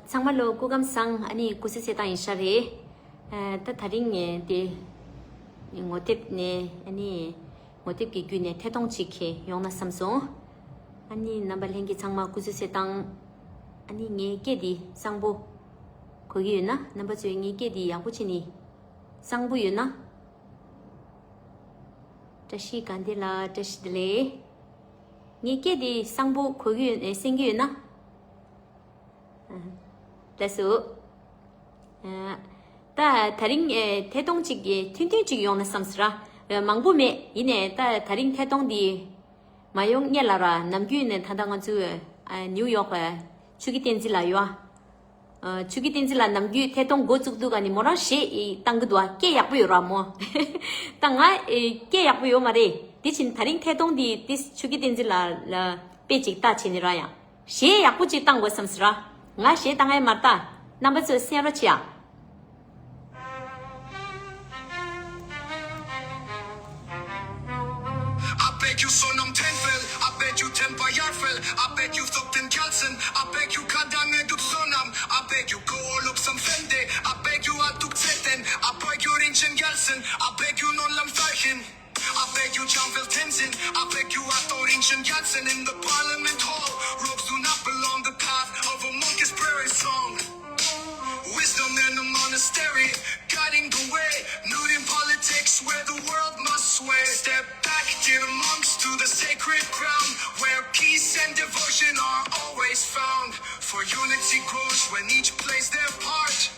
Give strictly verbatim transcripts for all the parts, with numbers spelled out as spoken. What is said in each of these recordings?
ཚང་མ་ལོ་སྐུ་ཁམས་བཟང་། ཨ་ནི་སྐུ་གཟུགས་གསལ་ཐང་ཡིན་ཤག་རེད། ཨ། ད་དེ་རིང་ངས་དེ་ངོ་དེབ་ནས། ཨ་ནི་ངོ་དེབ་ཀྱི་བརྒྱུད་ནས་ཐད་གཏོང་ཅིག་ཡོང་ན་བསམ་སོང་། ཨ་ནི་རྣམ་པ་ལྷན་རྒྱས་ཚང་མ་སྐུ་གཟུགས་གསལ་ཐང་། ཨ་ནི་ངའི་སྐད་འདི་གཙང་པོ་གོ་གི་ཡོད་ན། རྣམ་པ་ཚོས་ངའི་སྐད་འདི་ཡག་པོ་བྱས་ནས། གཙང་པོ་ཡོད་ན། བཀྲ་ཤིས་དགའ་ལྡན་ལགས། བཀྲ་ཤིས་བདེ་ལེགས། ངའི་སྐད་འདི་གཙང་པོ་གོ་གི་ཡོད། ཨེ། གསན་གྱི་ཡོད་ན། ཨ། ལགས་སོ། ཨ། ད་དེ་རིང་ཨེ་ཐད་གཏོང་ཅིག་གི་ཐུང་ཐུང་ཅིག་ཡོང་ན་བསམ་སོང་ར། ཨ། མང་པོ་མེད། ཡིན་ནའི་ད་དེ་རིང་ཐད་གཏོང་འདི་མ་ཡོང་སྔོན་ལ་ར། ནམ་རྒྱུན་ནས་ད་ལྟ་ང་ཚོའི། ཨ། ནིའུ་ཡོག་གི་ཆོས་སྐྱིད་བསྟན་འཛིན་ལགས་ཡོད། ཨ། ཆོས་སྐྱིད་བསྟན་འཛིན་ལགས་ནམ་རྒྱུན་ཐད་གཏོང་འགོ་བཙུགས་དུས་ཀ་ནས་མོ་རང་གཞས་བཏང་གི་འདུག། ཨ། སྐད་ཡག་པོ་ཡོད་ར་མོ། ད་ང་ཨེ་སྐད་ཡག་པོ་ཡོད་མ་རེད། དེ་བཞིན་དེ་རིང་ཐད་གཏོང་འདི་ཏིས་ཆོས་སྐྱིད་བསྟན་འཛིན་ལགས་ལ་དཔེ་ཅིག་ལྟ་བྱས་ནས་ར། ཡང་གཞས་ཡག་པོ་ཅིག་བཏང་དགོས་བསམ་སོང་ར། ང་གཞས་བཏང་ཡས་མ་རེད་ད། རྣམ་པ་ཚོས་གསན་རོགས་བྱེད་ཨ། I beg you, Sonam Tenfel. I beg you, Tenpa Yarfel. I beg you, Thokten Kelsen. I beg you, Kadang Eduk Sonam. I beg you, Koolok Samfende. I beg you, Atuk Tseten. I beg you, Rinchen Gelsen. I beg you, Nonlam Farhin. I beg you, Jamfel Tenzin. I beg you, Ato Rinchen Gelsen in the Parliament Hall. Roksun up along the path of a monkey's prayer song. Wisdom in the monastery, guiding the way. Not in politics where the world must sway. Step back, dear monks, to the sacred ground where peace and devotion are always found. For unity grows when each plays their part.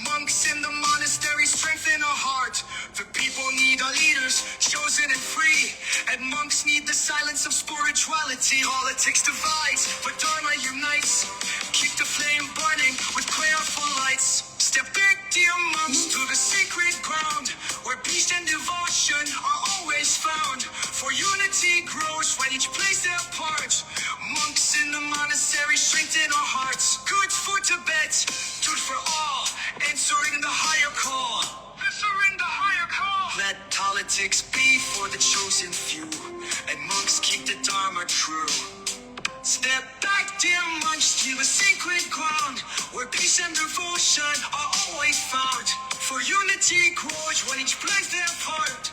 Monks in the monastery strengthen our heart. The people need our leaders, chosen and free. And monks need the silence of spirituality. Politics divides, but Dharma unites. Keep the flame burning with prayerful lights. Step back, dear monks, to the sacred ground where peace and devotion are always found. For unity grows when each plays their part. Monks in the monastery strengthen our hearts. Good for Tibet, good for all, answering the higher call. Answering the higher call. Let politics be for the chosen few, and monks keep the Dharma true. Step back, dear monks, to the sacred ground where peace and devotion are always found. For unity grows when each plays their part.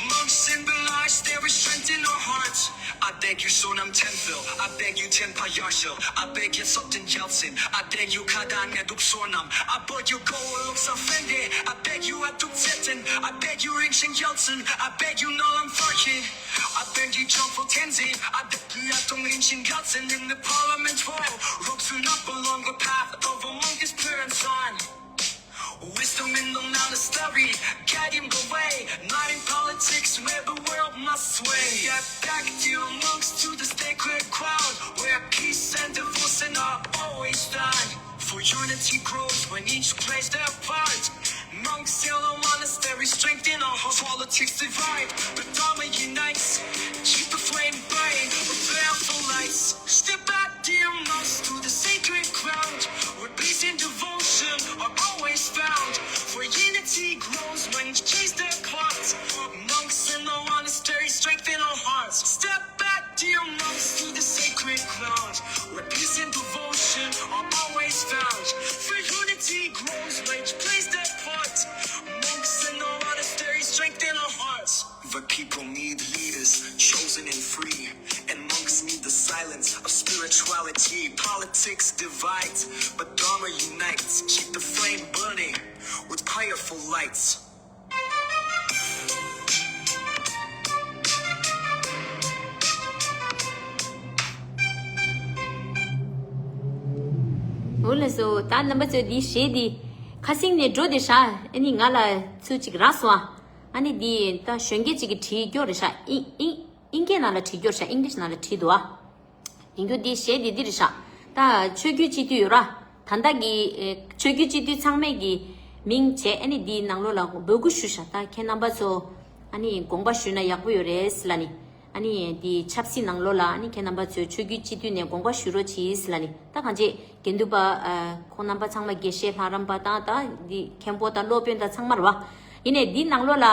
Monks symbolize their strength in our hearts. I beg you, Sonam Tenfil. I beg you, Tenpa Yarshil. I beg you, Sokten Yeltsin. I beg you, Kadan Eduk Sonam. I beg you, Goal of Safende. I beg you, Atuk Zetin. I beg you, Rinchen Yeltsin. I beg you, Nolam Farkin. I beg you, Jungful Tenzin. I beg you, Atung Rinchen Yeltsin in the Parliament Hall. Roksun up along the path of a monkey's parents on. Wisdom in the monastery, guiding the way. Not in politics where the world must sway. Get back to your monks, to the sacred ground where peace and devotion are always found. For unity grows when each plays their part. Monks in the monastery strengthen our hearts. Politics divide, but Dharma unites. Keep the flame burning with prayerful lights. Step out, dear monks, to the sacred ground where peace and devotion are always found. For unity grows when each plays their part. Monks in the monastery strengthen our hearts. Step back, dear monks, to the sacred ground where peace and devotion are always found. For unity grows when each plays their part. Monks in the monastery strengthen our hearts. The people need leaders, chosen and free. And monks need the silence of spirituality. Politics divides, but Dharma unites. Keep the flame burning with prayerful lights. འོ་ལགས་སོ། ད་རྣམ་པ་ཚོས་འདི་གཞས་འདི་ཁ་སང་ནས་འགྲོ་བསྡད་ཤག། ཨ་ནི་ང་ལ་ཚུར་ཅིག་རག་སོང་ཨ། ཨ་ནི་འདི་ད་གཞོན་སྐྱེས་ཅིག་གིས་བྲིས་རྒྱུ་རེད་ཤག། ཨིན་ཨིན་ཨིན་སྐད་ནང་ལ་བྲིས་རྒྱུ་རེད་ཤག། ཨིང་ལིཤ་ནང་ལ་བྲིས་འདུག་ཨ། ཡིན་རྒྱུ་འདི་གཞས་འདི་འདི་རེད་ཤག། ད་ཆོས་བརྒྱུད་སྤྱི་འཐུས་ཡོད་ར། ད་ལྟ་གི་ཨེ་ཆོས་བརྒྱུད་སྤྱི་འཐུས་ཚང་མས་ཀྱི་མིང་བྱས། ཨ་ནི་འདིའི་ནང་ལོགས་ལ་འབོད་སྐུལ་ཞུ་ཤག། ད་ཁྱེད་རྣམ་པ་ཚོ་ཨ་ནི་དགོངས་པ་ཞུས་ན་ཡག་པོ་ཡོད་རེད་ཟེར་ལབ་ནི། ཨ་ནི་འདི་ཆབ་སྲིད་ནང་ལོགས་ལ་ཨ་ནི་ཁྱེད་རྣམ་པ་ཚོས་ཆོས་བརྒྱུད་སྤྱི་འཐུས་ནས་དགོངས་པ་ཞུ་རོགས་གྱིས་ཟེར་ལབ་ནི། ད་གང་ཅི་དགེ་འདུན་པ་ཨ་ཁོང་རྣམ་པ་ཚང་མ་དགེ་བཤེས་ལྷ་རམས་པ་དང་ད་འདི་མཁན་པོ་དང་སློབ་དཔོན་དང་ཚང་མ་རེད་བ། ཡིན་ནའི་འདི་ནང་ལོགས་ལ་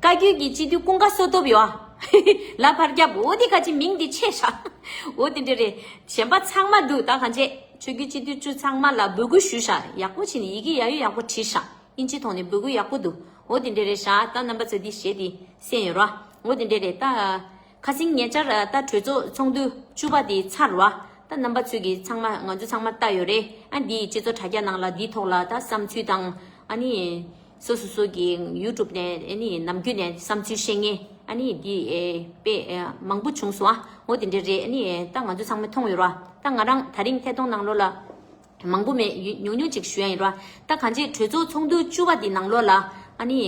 བཀའ་བརྒྱུད་ཀྱི་སྤྱི་འཐུས་ཀུན་དགའ་བསོད་སྟོབས་ཡོད་ཨ། ལ་ཕར་རྒྱབ། འོ་འདི་ཁ་ཅིག་མིང་འདི་ཆད་ཤག། འོ་དེ་འདྲ་རེད། གཞན་པ་ཚང་མ་འདུག། ད་གང་ཅི་ ཆོས་བརྒྱུད་སྤྱི་འཐུས་བཅུ་ཚང་མ་ལ་འབོད་སྐུལ་ཞུས་ཤག་ཡག་པོ་བྱས་ནས་ཡི་གེ་ཡག་ཡོད་ཡག་པོ་བྲིས་ཤག་དབྱིན་ཇིའི་ཐོག་ནས་འབོད་སྐུལ་ཡག་པོ་འདུག་འོ་དེ་འདྲ་རེད་ཤག་ད་རྣམ་པ་ཚོས་འདི་གཞས་དེ་གསན་ཡོད་ར། འོ་དེ་འདྲ་རེད་ད། ཁ་སང་ཉེ་ཆར་ད་གྲོས་ཚོགས་ཚོགས་འདུ་བཅུ་པ་དེ་ཚར་ར། ད་རྣམ་པ་ཚོས་ཀྱི་ཚང་མ་ང་ཚོ་ཚང་མ་ལྟ་ཡོད་རེད། ཨ་འདི་སྤྱི་ཚོགས་དྲ་རྒྱ་ནང་ལ་འདིའི་ཐོག་ལ་ད་བསམ་ཚུལ་དང་ཨ་ནི། སོ་སོ་སོ་གི་ཡུ་ཊུབ་ནས་ཨ་ནི་ནམ་རྒྱུན་ནས་བསམ་ཚུལ་བཤད་མཁན་ཨ་ནི་འདི་ཨེ་དཔེ་ཨེ་མང་པོ་བྱུང་སོང་ཨ། འོ་དེ་འདྲ་རེད། ཨ་ནི་ད་ང་ཚོ་ཚང་མས་མཐོང་ཡོད་ར། ད་ང་རང་ད་རིང་ཐད་གཏོང་ནང་ལོགས་ལ་མང་པོ་མེད་ཡུ་ཉུང་ཉུང་ཅིག་ཞུ་ཡ་ཡིན་ར། ད་གང་ཅི་གྲོས་ཚོགས་ཚོགས་འདུ་བཅུ་པ་འདི་ནང་ལོགས་ལ་ཨ་ནི་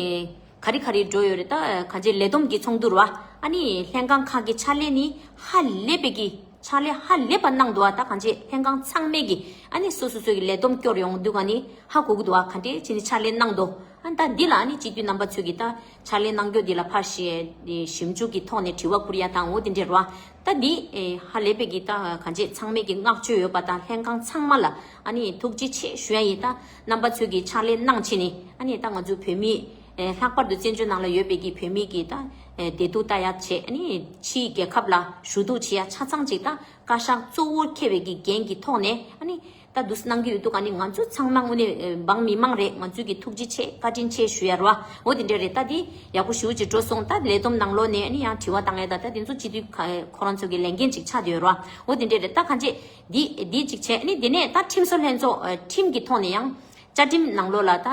ག་རེ་ག་རེ་འགྲོ་ཡོད་རེད། ད་གང་ཅི་ལས་བསྡོམས་ཀྱི་ཚོགས་འདུ་ར། ཨ་ནི་ལྷན་ཁང་ཁག་གི་ཕྱག་ལས་ནི་ཧ་ལས་པའི་གི་ཕྱག་ལས་ཧ་ལས་པ་གནང་འདུག་ཨ། ད་གང་ཅི་ལྷན་ཁང་ཚང་མས་ཀྱི་ཨ་ནི་སོ་སོ་སོ་གི་ལས་བསྡོམས་སྐྱོར་ཡོང་འདུག་ཨ་ནི་ཧ་གོ་གི་འདུག་ཨ། ག་འདྲས་བྱས་ནས་ཕྱག་ལས་གནང་འདུག་ཨ་ད་འདི་ལ་ཨ་ནི་སྤྱི་འཐུས་རྣམ་པ་ཚོས་ཀྱི་ད་ཕྱག་ལས་གནང་རྒྱུ་འདི་ལ་ཕར་ཞེ་ཞིབ་འཇུག་གི་ཐོག་ནས་དྲི་བ་བསྐུར་ཡ་དང་འོ་དེ་འདྲས་རེད་བ། ད་འདི་ཧ་ལས་པའི་གི་ད་གང་ཅི་ཚང་མས་ཀྱི་བསྔགས་བརྗོད་ཡོད་པ་དང་ལྷན་ཁང་ཚང་མ་ལ་ཨ་ནི་ཐུགས་རྗེ་ཆེ་ཞུ་ཡ་ཡིན། ད་རྣམ་པ་ཚོས་ཀྱི་ཕྱག་ལས་གནང་བྱས་ནས་ཨ་ནི་ད་ང་ཚོ་བོད་མི་ལྷག་པར་དུ་བཙན་བྱོལ་ནང་ལ་ཡོད་པའི་གི་བོད་མི་གི་ད་བདེ་སྡུག་ལྟ་ཡ་བྱས། ཨ་ནི་ཕྱིའི་རྒྱལ་ཁབ་ལ་ཞུ་གཏུག་བྱེད་ཡ་ཆ་ཚང་ཅིག་ད་བཀའ་ཤག་གཙོ་བོར་འཁེལ་བའི་གི་འགན་གི་ཐོག་ནས་ཨ་ནི་ད་འདུག་སེ་གནང་གི་ཡོད་འདུག་ཨ་ནི་ང་ཚོ་ཚང་མ་དངོས་གནས་འབངས་མི་མང་རེད། ང་ཚོས་ཀྱི་ཐུགས་རྗེ་ཆེ་བཀའ་དྲིན་ཆེ་ཞུ་ཡ་རེད་བ། འོ་དེ་འདྲས་རེད། ད་འདི་ཡག་པོ་ཞེ་པོ་ཅིག་འགྲོ་སོང་། ད་ལས་བསྡོམས་ནང་ལོགས་ནས་ཨ་ནི་ཡང་དྲི་བ་བཏང་ཡ་ད་ད་དེ་ཚོ་སྤྱི་འཐུས་ཁ་ཁོ་རང་ཚོ་གི་ལས་འགན་ཅིག་ཆགས་བསྡད་ཡོད་རེད་བ། འོ་དེ་འདྲས་རེད། ད་གང་ཅི་འདི་འདི་ཅིག་བྱས། ཨ་ནི་དེ་ནས་ད་ཁྲིམས་བཟོ་ལྷན་ཚོགས་ཁྲིམས་ཀྱི་ཐོག་ནས་ཡང་བཅའ་ཁྲིམས་ནང་ལོགས་ལ་ད་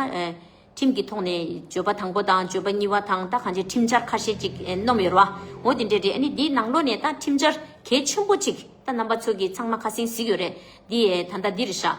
ཁྲིམས་ཀྱི་ཐོག་ནས་འཇོན་པ་དང་པོ་དང་འཇོན་པ་གཉིས་པ་དང་ད་གང་ཅི་ཁྲིམས་འཆར་ཁ་ཤས་ཅིག་ཨེ་སྣོམ་ཡོད་རེད་བ། འོ་དེ་འདྲས་རེད། ཨ་ནི་འདིའི་ནང་ལོགས་ནས་ད་ཁྲིམས་འཆར་གལ་ཆེན་པོ་ཅིག་ད་རྣམ་པ་ཚོ་གིས་ཚང་མ་ཁ་སང་གཟིགས་ཡོད་རེད། འདི་ཨེ་ད་ལྟ་འདི་རེད་ཤག་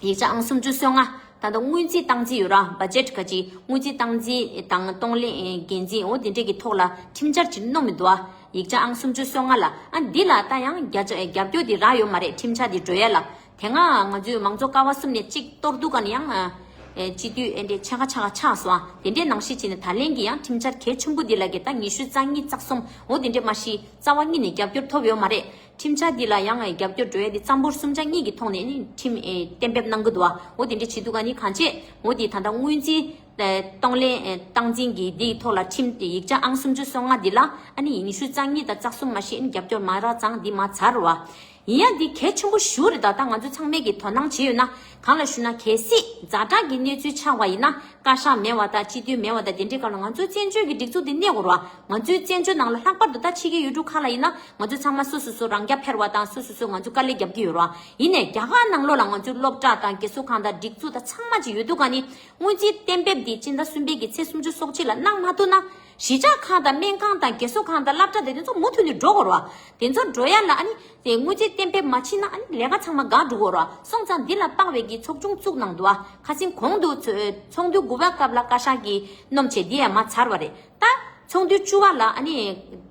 ཡིག་ཆ་ཨང་སུམ་ཅུ་སོ་ལྔ། ད་ལྟ་སྔོན་རྩིས་བཏང་རྩིས་ཡོད་ར། བ་ཇེཊ་ག་ཅི་སྔོན་རྩིས་བཏང་རྩིས་དང་གཏོང་ལེན་ཨེ་འགན་འཛིན་འོ་དེ་འདྲས་ཀྱི་ཐོག་ལ་ཁྲིམས་འཆར་ཅིག་སྣོམ་མི་འདུག་ཨ། ཡིག་ཆ་ཨང་སུམ་ཅུ་སོ་ལྔ་ལ་ཨ་འདི་ལ་ད་ཡང་རྒྱ་རྒྱབ་སྐྱོར་འདི་རག་ཡོད་མ་རེད། ཁྲིམས་འཆར་འདི་འགྲོ་ཡ་ལ། དེ་སྔ་ང་ཚོའི་མང་གཙོ་ཀ་བ་གསུམ་ནས་གཅིག་གཏོར་འདུག་ག་ནི་ཡང་ཨ། ཨེ་སྤྱི་འཐུས་ཨེ་འདྲས་ཕྱེད་ཀ་ཕྱེད་ཀ་ཆགས་སོང་ཨ། དེ་འདྲས་ནང་བཞིན་བྱས་ནས་ད་ལན་གྱི་ཡང་ཁྲིམས་འཆར་གལ་ཆེན་པོ་འདི་ལ་གི་ད་ཉི་ཤུ་རྩ་གཉིས་རྩ་གསུམ་འོ་དེ་འདྲས་མ་གཞི་རྩ་བ་ཉིད་ནས་རྒྱབ་སྐྱོར་ཐོབ་ཡོད་མ་རེད། ཁྲིམས་འཆར་འདི་ལ་ཡང་ཨེ་རྒྱབ་སྐྱོར་འགྲོ་ཡ་འདི་རྩ་འབོར་གསུམ་ཆ་གཉིས་ཀྱི་ཐོག་ནས་ནི་ཁྲིམས་ཨེ་གཏན་འབེབས་གནང་གི་འདུག་ཨ། འོ་དེ་འདྲས་བྱེད་འདུག་ག་ནི་གང་བྱེད་འོ་དེ་ད་ལྟ་སྔོན་རྩིས་ཨེ་གཏོང་ལེན་ཨེ་སྟངས་འཛིན་གྱི་འདིའི་ཐོག་ལ་ཁྲིམས་ཡིག་ཆ་ཨང་སུམ་ཅུ་སོ་ལྔ་འདི་ལ་ཨ་ནི་ཉི་ཤུ་རྩ་གཉིས་དང་རྩ་གསུམ་མ་གཞི་ཨ་ནི་རྒྱབ་སྐྱོར་མ་རག་ཙང་འདི་མ་ཚར་བ། ཡིན་ཡང་འདི་གལ་ཆེན་པོ་ཞེ་པོ་རེད། ད་ལྟ་ང་ཚོ་ཚང་མས་ཀྱིས་དོ་སྣང་བྱས་ཡོད་ན་གང་ལ་ཞུ་ན་གལ་སྲིད་ཛ་དྲག་གི་གནས་ཚུལ་ཆགས་པ་ཡིན་ན་བཀའ་ཤག་མེད་པ་དང་སྤྱི་འཐུས་མེད་པ་དང་དེ་འདྲའི་སྐབས་ལ་ང་ཚོའི་བཙན་བྱོལ་གྱི་སྒྲིག་འཛུགས་འདི་གནས་དགོས་རེད་བ། ང་ཚོའི་བཙན་བྱོལ་ནང་ལ་ལྷག་པར་དུ་ད་ཕྱི་རྒྱལ་ཡུལ་གྲུ་ཁག་ལ་ཡིན་ན་ང་ཚོ་ཚང་མ་སོ་སོ་སོ་རང་རྐྱ་འཕེར་བ་དང་སོ་སོ་སོ་ང་ཚོ་དཀའ་ལས་རྒྱབ་ཀྱི་ཡོད་རེད་བ། ཡིན་ནའི་རྒྱ་གར་ནང་ལོགས་ལ་ང་ཚོའི་སློབ་གྲྭ་དང་རྒས་གསོ་ཁང་དང་སྒྲིག་འཛུགས་དང་ཚང་མ་ཅིག་ཡོད་འདུག་ག་ནི་སྔོན་རྩིས་གཏན་འབེབས་འདི་སྤྱི་ཟླ་གསུམ་པའི་གི་ཚེས་སུམ་ཅུ་སོ་གཅིག་ལ་གནང་མ་ཐུབ་ན། གཞིས་ཆགས་ཁག་དང་སྨན་ཁང་དང་རྒས་གསོ་ཁང་དང་སློབ་གྲྭ་དང་དེ་ཚོ་མུ་མཐུད་ནས་འགྲོ་དགོས་རེད་བ། དེ་ཚོ་འགྲོ་ཡ་ལ་ཨ་ནི་དེ་སྔོན་རྩིས་གཏན་འབེབས་མ་བྱས་ན་ཨ་ནི་ལས་ཀ་ཚང་མ་འགག་འགྲོ་གི་རེད་བ། སོང་ཙང་འདི་ལ་དཔག་པའི་གི་ཚོགས་ཆུང་བཙུགས་གནང་འདུག་བ། ཁ་སང་གོང་དུ་ཚོ་ཚོགས་འདུ་དགུ་པ་སྐབས་ལ་བཀའ་ཤག་གིས་སྣོམ་བྱས་འདི་ཡང་མ་ཚར་བ་རེད། ད་ཚོགས་འདུ་བཅུ་པ་ལ་ཨ་ནི་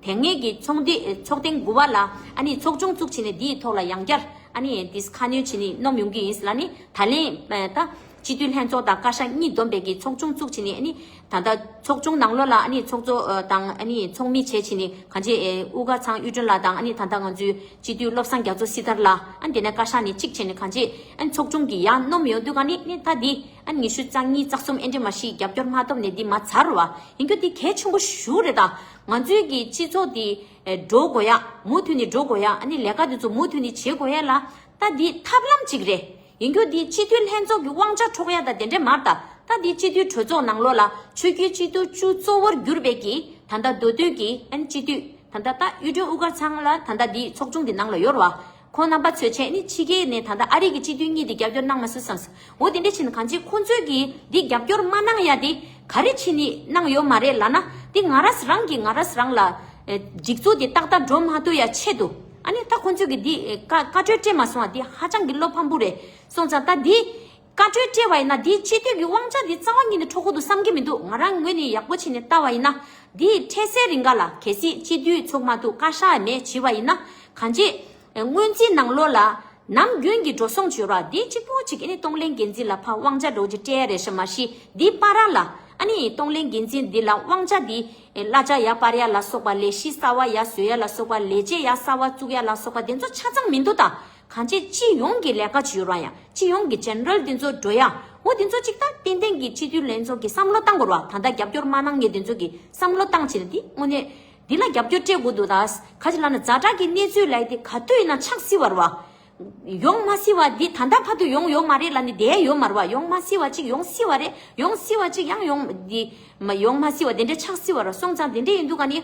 དེ་སྔའི་གི་ཚོགས་འདུ་ཚོགས་ཐེངས་དགུ་པ་ལ་ཨ་ནི་ཚོགས་ཆུང་བཙུགས་བྱས་ནས་འདིའི་ཐོག་ལ་ཡང་བསྐྱར་ཨ་ནི་འདི་ཁ་སྣོན་བྱས་ནས་སྣོམ་ཡོང་གི་ཡིན་ལ་ནི་ད་ལན་ད། སྤྱི་འཐུས་ལྷན་ཚོགས་དང་བཀའ་ཤག་གཉིས་བསྡོམས་པའི་གི་ཚོགས་ཆུང་བཙུགས་བྱས་ནས་ཨ་ནི་ད་ལྟ་ཚོགས་ཆུང་ནང་ལོགས་ལ་ཨ་ནི་ཚོགས་གཙོ་ཨ་དང་ཨ་ནི་ཚོགས་མི་བྱས་བྱས་ནས་གང་ཅི་ཨེ་དབུ་དཀར་ཚང་གཡུ་སྒྲོན་ལགས་དང་ཨ་ནི་ད་ལྟ་ང་ཚོའི་སྤྱི་འཐུས་བློ་བཟང་རྒྱ་མཚོ་སྲི་ཐར་ལགས་ཨ་ནི་དེ་ནས་བཀའ་ཤག་ནས་གཅིག་བྱས་ནས་གང་ཅི་ཨ་ནི་ཚོགས་ཆུང་གི་ཡང་སྣོམ་ཡོང་དུས་ག་ནི་ནི་ད་འདི་ཨ་ནི་ཉི་ཤུ་རྩ་གཉིས་རྩ་གསུམ་ཨེ་འདྲས་མ་ཤི་རྒྱབ་སྐྱོར་མ་ཐོབ་ནས་འདི་མ་ཚར་བ་ཡིན་རྒྱུ་འདི་གལ་ཆེན་པོ་ཞེ་པོ་རེད། ད་ང་ཚོའི་གི་སྤྱི་ཚོགས་འདི་ཨེ་འགྲོ་དགོས་ཡ་མུ་མཐུད་ནས་འགྲོ་དགོས་ཡ་ཨ་ནི་ལས་ཀ་འདི་ཚོ་མུ་མཐུད་ནས་བྱེད་དགོས་ཡ་ལ་ད་འདི་ཐབས་ལམ་གཅིག་རེད། ཡིན་རྒྱུ་འདི་སྤྱི་འཐུས་ལྷན་ཚོགས་ཀྱི་དབང་ཆ་འཕྲོག་ཡ་ད་དེ་འདྲས་མ་རེད། ད་ད་འདི་སྤྱི་འཐུས་གྲོས་ཚོགས་ནང་ལོགས་ལ་ཆོས་བརྒྱུད་སྤྱི་འཐུས་བཅུ་གཙོ་བོར་གྱུར་པའི་གི་ད་ལྟ་མདོ་སྟོད་ཀྱི་ཨན་སྤྱི་འཐུས་ད་ལྟ་ད་གཡུ་སྒྲོན་དབུ་དཀར་ཚང་ལ་ད་ལྟ་འདི་ཚོགས་ཆུང་འདི་ནང་ལ་ཡོད་རེད་བ། ཁོང་རྣམ་པ་ཚོས་བྱས་ནི་ཕྱི་རྒྱལ་ནས་ད་ལྟ་ཨ་རི་གི་སྤྱི་འཐུས་གཉིས་འདི་རྒྱབ་སྐྱོར་གནང་མ་སོང་བསམ་སོང་། འོ་དེ་འདྲས་བྱས་ན་གང་ཅི་ཁོང་ཚོས་ཀྱི་འདི་རྒྱབ་སྐྱོར་མ་གནང་ཡ་འདི་ག་རེ་བྱས་ནི་གནང་ཡོད་མ་རེད་ལབ་ན་འདི་ང་རང་རང་གི་ང་རང་རང་ལ་ཨེ་སྒྲིག་འཛུགས་འདི་ཏག་ཏག་འགྲོ་མ་ཐུབ་ཡ་ཆེད་དུ་ཨ་ནི་ད་ཁོང་ཚོས་ཀྱི་འདི་ཨེ་བཀའ་བཀའ་འཁྲོལ་སྤྲད་མ་སོང་བ་འདི་ཧ་ཅང་གི་བློ་ཕམ་པོ་རེད། སོང་ཙང་ད་འདི་བཀའ་འཁྲོལ་སྤྲད་པ་ཡིན་ན་འདིས་སྤྱི་འཐུས་ཀྱི་དབང་ཆ་འདི་རྩ་བ་ཉིད་ནས་འཕྲོག་གི་འདུག་བསམ་གྱི་མི་འདུག་ང་རང་ངོས་ནས་ཡག་པོ་བྱས་ནས་ལྟ་བ་ཡིན་ན་འདིས་འཕྲལ་སེལ་རིང་ག་ལ་གལ་སྲིད་སྤྱི་འཐུས་ཚོགས་མ་ཐུབ་བཀའ་ཤག་མེད་བྱས་པ་ཡིན་ན་གང་ཅི་སྔོན་རྩིས་ནང་ལོགས་ལ་ནམ་རྒྱུན་གྱི་འགྲོ་སོང་བྱོས་ར་འདི་གཅིག་པོ་གཅིག་ཨ་ནི་གཏོང་ལེན་འགན་འཛིན་ལ་ཕར་དབང་ཆ་འགྲོ་གཅིག་སྤྲད་ཡ་རེད་ཤག་མ་གཞི་འདི་བར་ལ་ཨ་ནི་གཏོང་ལེན་འགན་འཛིན་འདི་ལ་དབང་ཆ་འདི་གླ་ཆ་ཡར་སྤར་ཡ་ལ་སོགས་པ་ལས་གཞི་གསར་བ་ཡར་བཟོ་ཡ་ལ་སོགས་པ་ལས་བྱེད་ཡར་གསར་བ་བཙུགས་ཡ་ལ་སོགས་པ་དེ་ཚོ་ཆ་ཚང་མི་འདུག་ད། གང་ཅི་སྤྱི་ཡོངས་ཀྱི་ལས་ཀ་བྱེད་ཡོད་ར་ཡང་སྤྱི་ཡོངས་ཀྱི་ཇེ་ནེ་རལ་དེ་ཚོ་འགྲོ་ཡ་འོ་དེ་ཚོ་གཅིག་ད་ཏན་ཏན་གྱི་སྤྱི་འཐུས་ལྷན་ཚོགས་ཀྱི་བསམ་བློ་བཏང་དགོས་ར། ད་ལྟ་རྒྱབ་སྐྱོར་མ་གནང་མཁན་དེ་ཚོ་གི་བསམ་བློ་བཏང་བྱས་ནས་དེ་དངོས་གནས་འདི་ལ་རྒྱབ་སྐྱོར་སྤྲད་དགོས་འདུག་ད་ག་ཅི་ལབ་ན་ཛ་དྲག་གི་གནས་ཚུལ་ལབ་ཡ་དེ་ག་དུས་ཡིན་ན་ཆགས་སྲིད་པ་རེད་བ། ཡོང་མ་སྲིད་པ་འདི་ད་ལྟ་བར་དུ་ཡོང་ཡོད་མ་རེད་ལབ་ནས་བསྡད་ཡོད་མ་རེད་བ། ཡོང་མ་སྲིད་པ་ཅིག་ཡོང་སྲིད་པ་རེད། ཡོང་སྲིད་པ་ཅིག་ཡང་ཡོང་འདི་མ་ཡོང་མ་སྲིད་པ་དེ་འདྲ་ཆགས་སྲིད་པ་རེད། སོང་ཙང་དེ་འདྲ་ཡིན་དུས་ག་ནི།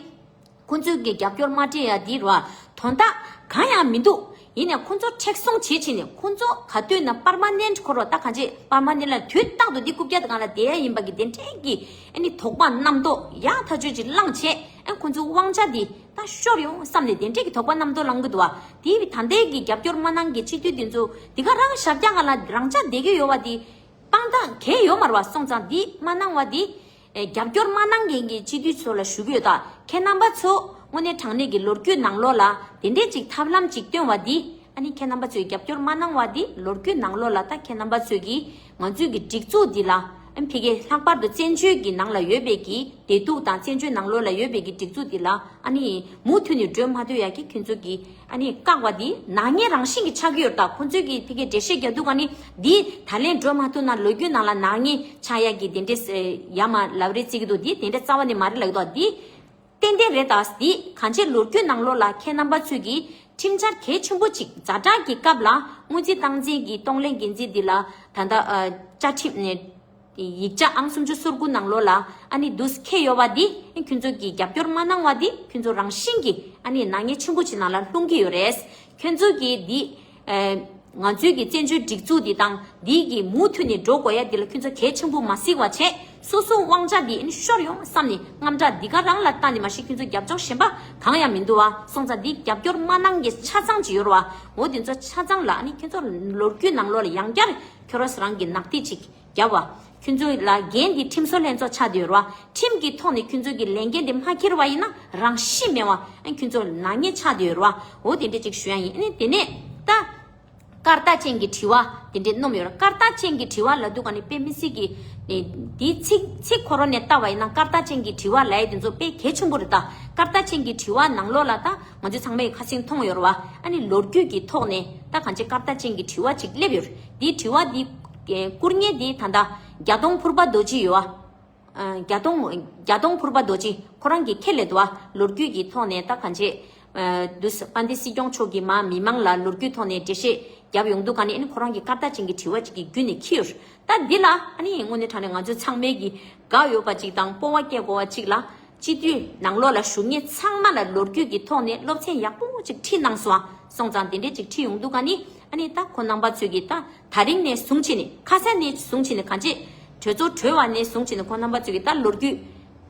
ཁོ་ཚོས་ཀྱི་རྒྱབ་སྐྱོར་མ་སྤྲད་ཡ་འདི་རེད་བ། དོན་དག་གང་ཡང་མི་འདུག་ཡིན་ནའི་ཁོ་ཚོ་མཁྲེགས་བཟུང་བྱེད་བྱེད་ནས་ཁོ་ཚོ་ག་དུས་ན་པར་མ་ནེན་ཁོ་རོ་ད་གང་བྱེད་པར་མ་ནེན་ལ་དུས་རྟག་ཏུ་འདི་རྐུབ་བཀྱག་དང་ལ་བསྡད་ཡ་ཡིན་པ་གི་དེ་འདྲས་ཀྱི་ཨ་ནི་དོགས་པ་རྣམ་རྟོག་ཡག་ཐག་ཆོད་ཅིག་བསླངས་བྱས་ཨ་ཁོ་ཚོའི་དབང་ཆ་འདི་ད་ཤོར་ཡོང་བསམ་ནས་དེ་འདྲས་ཀྱི་དོགས་པ་རྣམ་རྟོག་ལངས་གི་འདུག་བ། དེ་བི་ད་ལྟའི་གི་རྒྱབ་སྐྱོར་མ་གནང་གི་སྤྱི་འཐུས་འདི་ཚོ་འདི་ག་རང་ཞབས་བཀྱག་ག་ལ་རང་ཆ་བསྡད་ཀྱི་ཡོད་བ་འདི་དཔང་རྟགས་གང་ཡང་ཡོད་མ་རེད་བ། སོང་ཙང་འདི་མ་གནང་བ་འདི། ཨེ་རྒྱབ་སྐྱོར་མ་གནང་མཁན་གྱི་སྤྱི་འཐུས་ཚོ་ལ་ཞུ་གི་ཡོད་ད། ཁྱེད་རྣམ་པ་ཚོ་དངོས་གནས་དྲང་གནས་ཀྱི་ལོ་རྒྱུས་ནང་ལོགས་ལ་དེ་འདྲས་ཅིག་ཐབས་ལམ་ཅིག་སྟོན་བ་འདི་ཨ་ནི་ཁྱེད་རྣམ་པ་ཚོས་རྒྱབ་སྐྱོར་མ་གནང་བ་འདི་ལོ་རྒྱུས་ནང་ལོགས་ལ་ད་ཁྱེད་རྣམ་པ་ཚོས་ཀྱིས་ང་ཚོའི་གི་སྒྲིག་འཛུགས་འདི་ལ་ཨ་ཕ་གི་ལྷག་པར་དུ་བཙན་བྱོལ་གྱི་ནང་ལ་ཡོད་པའི་གི་བདེ་སྡུག་དང་བཙན་བྱོལ་ནང་ལོགས་ལ་ཡོད་པའི་གི་སྒྲིག་འཛུགས་འདི་ལ་ཨ་ནི་མུ་མཐུད་ནས་འགྲོ་མ་ཐུབ་ཡ་གི་ཁྱོད་ཚོ་གི་ཨ་ནི་བཀག་པ་འདི་ནག་ཉེས་རང་བཞིན་གྱི་ཆགས་ཀྱི་ཡོད་ད། ཁོང་ཚོས་ཀྱི་ཕ་གི་འགྲེལ་བཤད་རྒྱག་དུས་ག་ནི་འདི་ད་ལན་འགྲོ་མ་ཐུབ་ན་ལོ་རྒྱུས་ནང་ལ་ནག་ཉེས་ཆགས་ཡ་གི་དེ་འདྲས་ཡ་མ་ལབ་རེད་བརྩི་གི་འདུག་འདི་དེ་འདྲ་རྩ་བ་ནས་མ་རེད་ལབ་ཀྱི་འདུག་འདི་ཏན་ཏན་རེད་ད། འདི་གང་ཅི་ལོ་རྒྱུས་ནང་ལོགས་ལ་ཁྱེད་རྣམ་པ་ཚོས་ཀྱིས་ཁྲིམས་འཆར་གལ་ཆེན་པོ་ཅིག་ཛ་དྲག་གི་སྐབས་ལ་སྔོན་རྩིས་སྟངས་འཛིན་གྱི་གཏོང་ལེན་འགན་འཛིན་འདི་ལ་ད་ལྟ་ཨ་བཅའ་ཁྲིམས་ནས་ཡིག་ཆ་ཨང་སུམ་ཅུ་སོ་དགུ་ནང་ལོགས་ལ་ཨ་ནི་འདུག་འཁེལ་ཡོད་པ་འདི་ཁྱོད་ཚོ་གིས་རྒྱབ་སྐྱོར་མ་གནང་བ་འདི་ཁྱོད་ཚོ་རང་བཞིན་གྱིས་ཨ་ནི་ནག་ཉེས་ཆེན་པོ་ཅིག་ནང་ལ་ལྷུང་གི་ཡོད་རེད། ཁྱོད་ཚོ་གིས་འདི་ཨ། ང་ཚོའི་གི་བཙན་བྱོལ་སྒྲིག་འཛུགས་འདི་དང་འདི་གི་མུ་མཐུད་ནས་འགྲོ་དགོས་ཡ་འདི་ལ་ཁྱོད་ཚོ་གལ་ཆེན་པོ་མ་གཟིགས་པ་བྱས་སོ་སོའི་དབང་ཆ་འདི་ཨ་ནི་ཤོར་ཡོང་བསམ་ནས་དངངས་སྐྲག་འདི་ག་རང་ལ་བལྟས་ནས་མ་གཞི་ཁྱོད་ཚོ་རྒྱབ་སྐྱོར་གཞན་པ་གང་ཡང་མི་འདུག་བ། སོང་ཙང་འདི་རྒྱབ་སྐྱོར་མ་གནང་གི་ཆ་ཚང་ཅིག་ཡོད་རེད་བ། འོ་འདི་ཚོ་ཆ་ཚང་ལ་ཨ་ནི་ཁྱོད་ཚོ་ལོ་རྒྱུས་ནང་ལོགས་ལ་ཡང་བསྐྱར་ཁྱོད་རང་རང་གི་ནག་ཐིག་ཅིག་རྒྱབ་བ། ཁྱོད་ཚོ་ལ་འགན་འདི་ཁྲིམས་བཟོ་ལྷན་ཚོགས་ཆགས་བསྡད་ཡོད་རེད་བ། ཁྲིམས་ཀྱི་ཐོག་ནས་ཁྱོད་ཚོ་གི་ལས་འགན་འདི་མ་འཁྱེར་བ་ཡིན་ན་རང་ཤི་མེད་བ། ཨ་ཁྱོད་ཚོ་ནག་ཉེས་ཆགས་བསྡད་ཡོད་རེད་བ། འོ་དེ་འདྲ་ཅིག་ཞུ་ཡ་ཡིན། ཨ་ནི་དེ་ནས་ད་སྐར་རྟགས་ཅན་གྱི་དྲི་བ་དེ་འདྲས་སྣོམ་ཡོད་རེད། སྐར་རྟགས་ཅན་གྱི་དྲི་བ་ལབ་དུས་ག་ནས་དཔེ་མི་སྲིད་ཀྱི་ཨེ་འདིའི་ཚིག་ཚིག་ཁོ་རང་ནས་ལྟ་བ་ཡིན་ན་སྐར་རྟགས་ཅན་གྱི་དྲི་བ་ལབ་ཡ་དེ་ཚོ་དཔེ་གལ་ཆེན་པོ་རེད་ད། སྐར་རྟགས་ཅན་གྱི་དྲི་བ་ནང་ལོགས་ལ་ད་ང་ཚོ་ཚང་མས་ཁ་སང་མཐོང་ཡོད་རེད་བ། ཨ་ནི་ལོ་རྒྱུས་ཀྱི་ཐོག་ནས་ད་གང་ཅི་སྐར་རྟགས་ཅན་གྱི་དྲི་བ་ཅིག་སླེབས་ཡོད་རེད། འདིའི་དྲི་བ་འདི་ཨེ་བསྐུར་མཁན་འདི་ད་ལྟ་རྒྱ་གདོང་ཕུར་པ་རྡོ་རྗེ་ཡོད་བ། ཨ་རྒྱ་གདོང་རྒྱ་གདོང་ཕུར་པ་རྡོ་རྗེ་ཁོ་རང་གིས་ཁས་ལེན་འདུག་བ། ལོ་རྒྱུས་ཀྱི་ཐོག་ནས་ད་གང་ཅི་ཨ་འདུག་སེ་དཔལ་ལྡན་སྲིད་སྐྱོང་མཆོག་གིས་མ་མི་མང་ལ་ལོ་རྒྱུས་ཐོག་ནས་འགྲེལ་བཤད་བརྒྱབ་ཡོང་དུས་ག་ནས་ཨ་ནི་ཁོ་རང་གི་སྐར་རྟགས་ཅན་གྱི་དྲི་བ་ཅིག་གི་བརྒྱུད་ནས་འཁྱེར་ཡོད། ད་འདི་ལ་ཨ་ནི་དངོས་གནས་དྲང་གནས་ང་ཚོ་ཚང་མས་ཀྱི་དགའ་འོས་པ་ཅིག་དང་སྤོབས་པ་སྐྱེ་དགོས་པ་ཅིག་ལ་སྤྱི་འཐུས་ནང་ལོགས་ལ་བཞུགས་མཁན་ཚང་མ་ལ་ལོ་རྒྱུས་ཀྱི་ཐོག་ནས་སློབ་ཚན་ཡག་པོ་ཅིག་ཁྲིད་གནང་སོང་ཨ། སོང་ཙང་དེ་འདྲས་ཅིག་ཁྲིད་ཡོང་དུས་ག་ནི་ཨ་ནི་ད་ཁོ་རྣམ་པ་ཚོས་ཀྱི་ད་ད་རིང་ནས་བཟུང་བྱས་ནས་ཁ་སང་ནས་བཟུང་བྱས་ནས་གང་ཅི་གྲོས་ཚོགས་གྲོལ་བ་ནས་བཟུང་བྱས་ནས་ཁོ་རྣམ་པ་ཚོས་ཀྱི་ད་ལོ་རྒྱུས་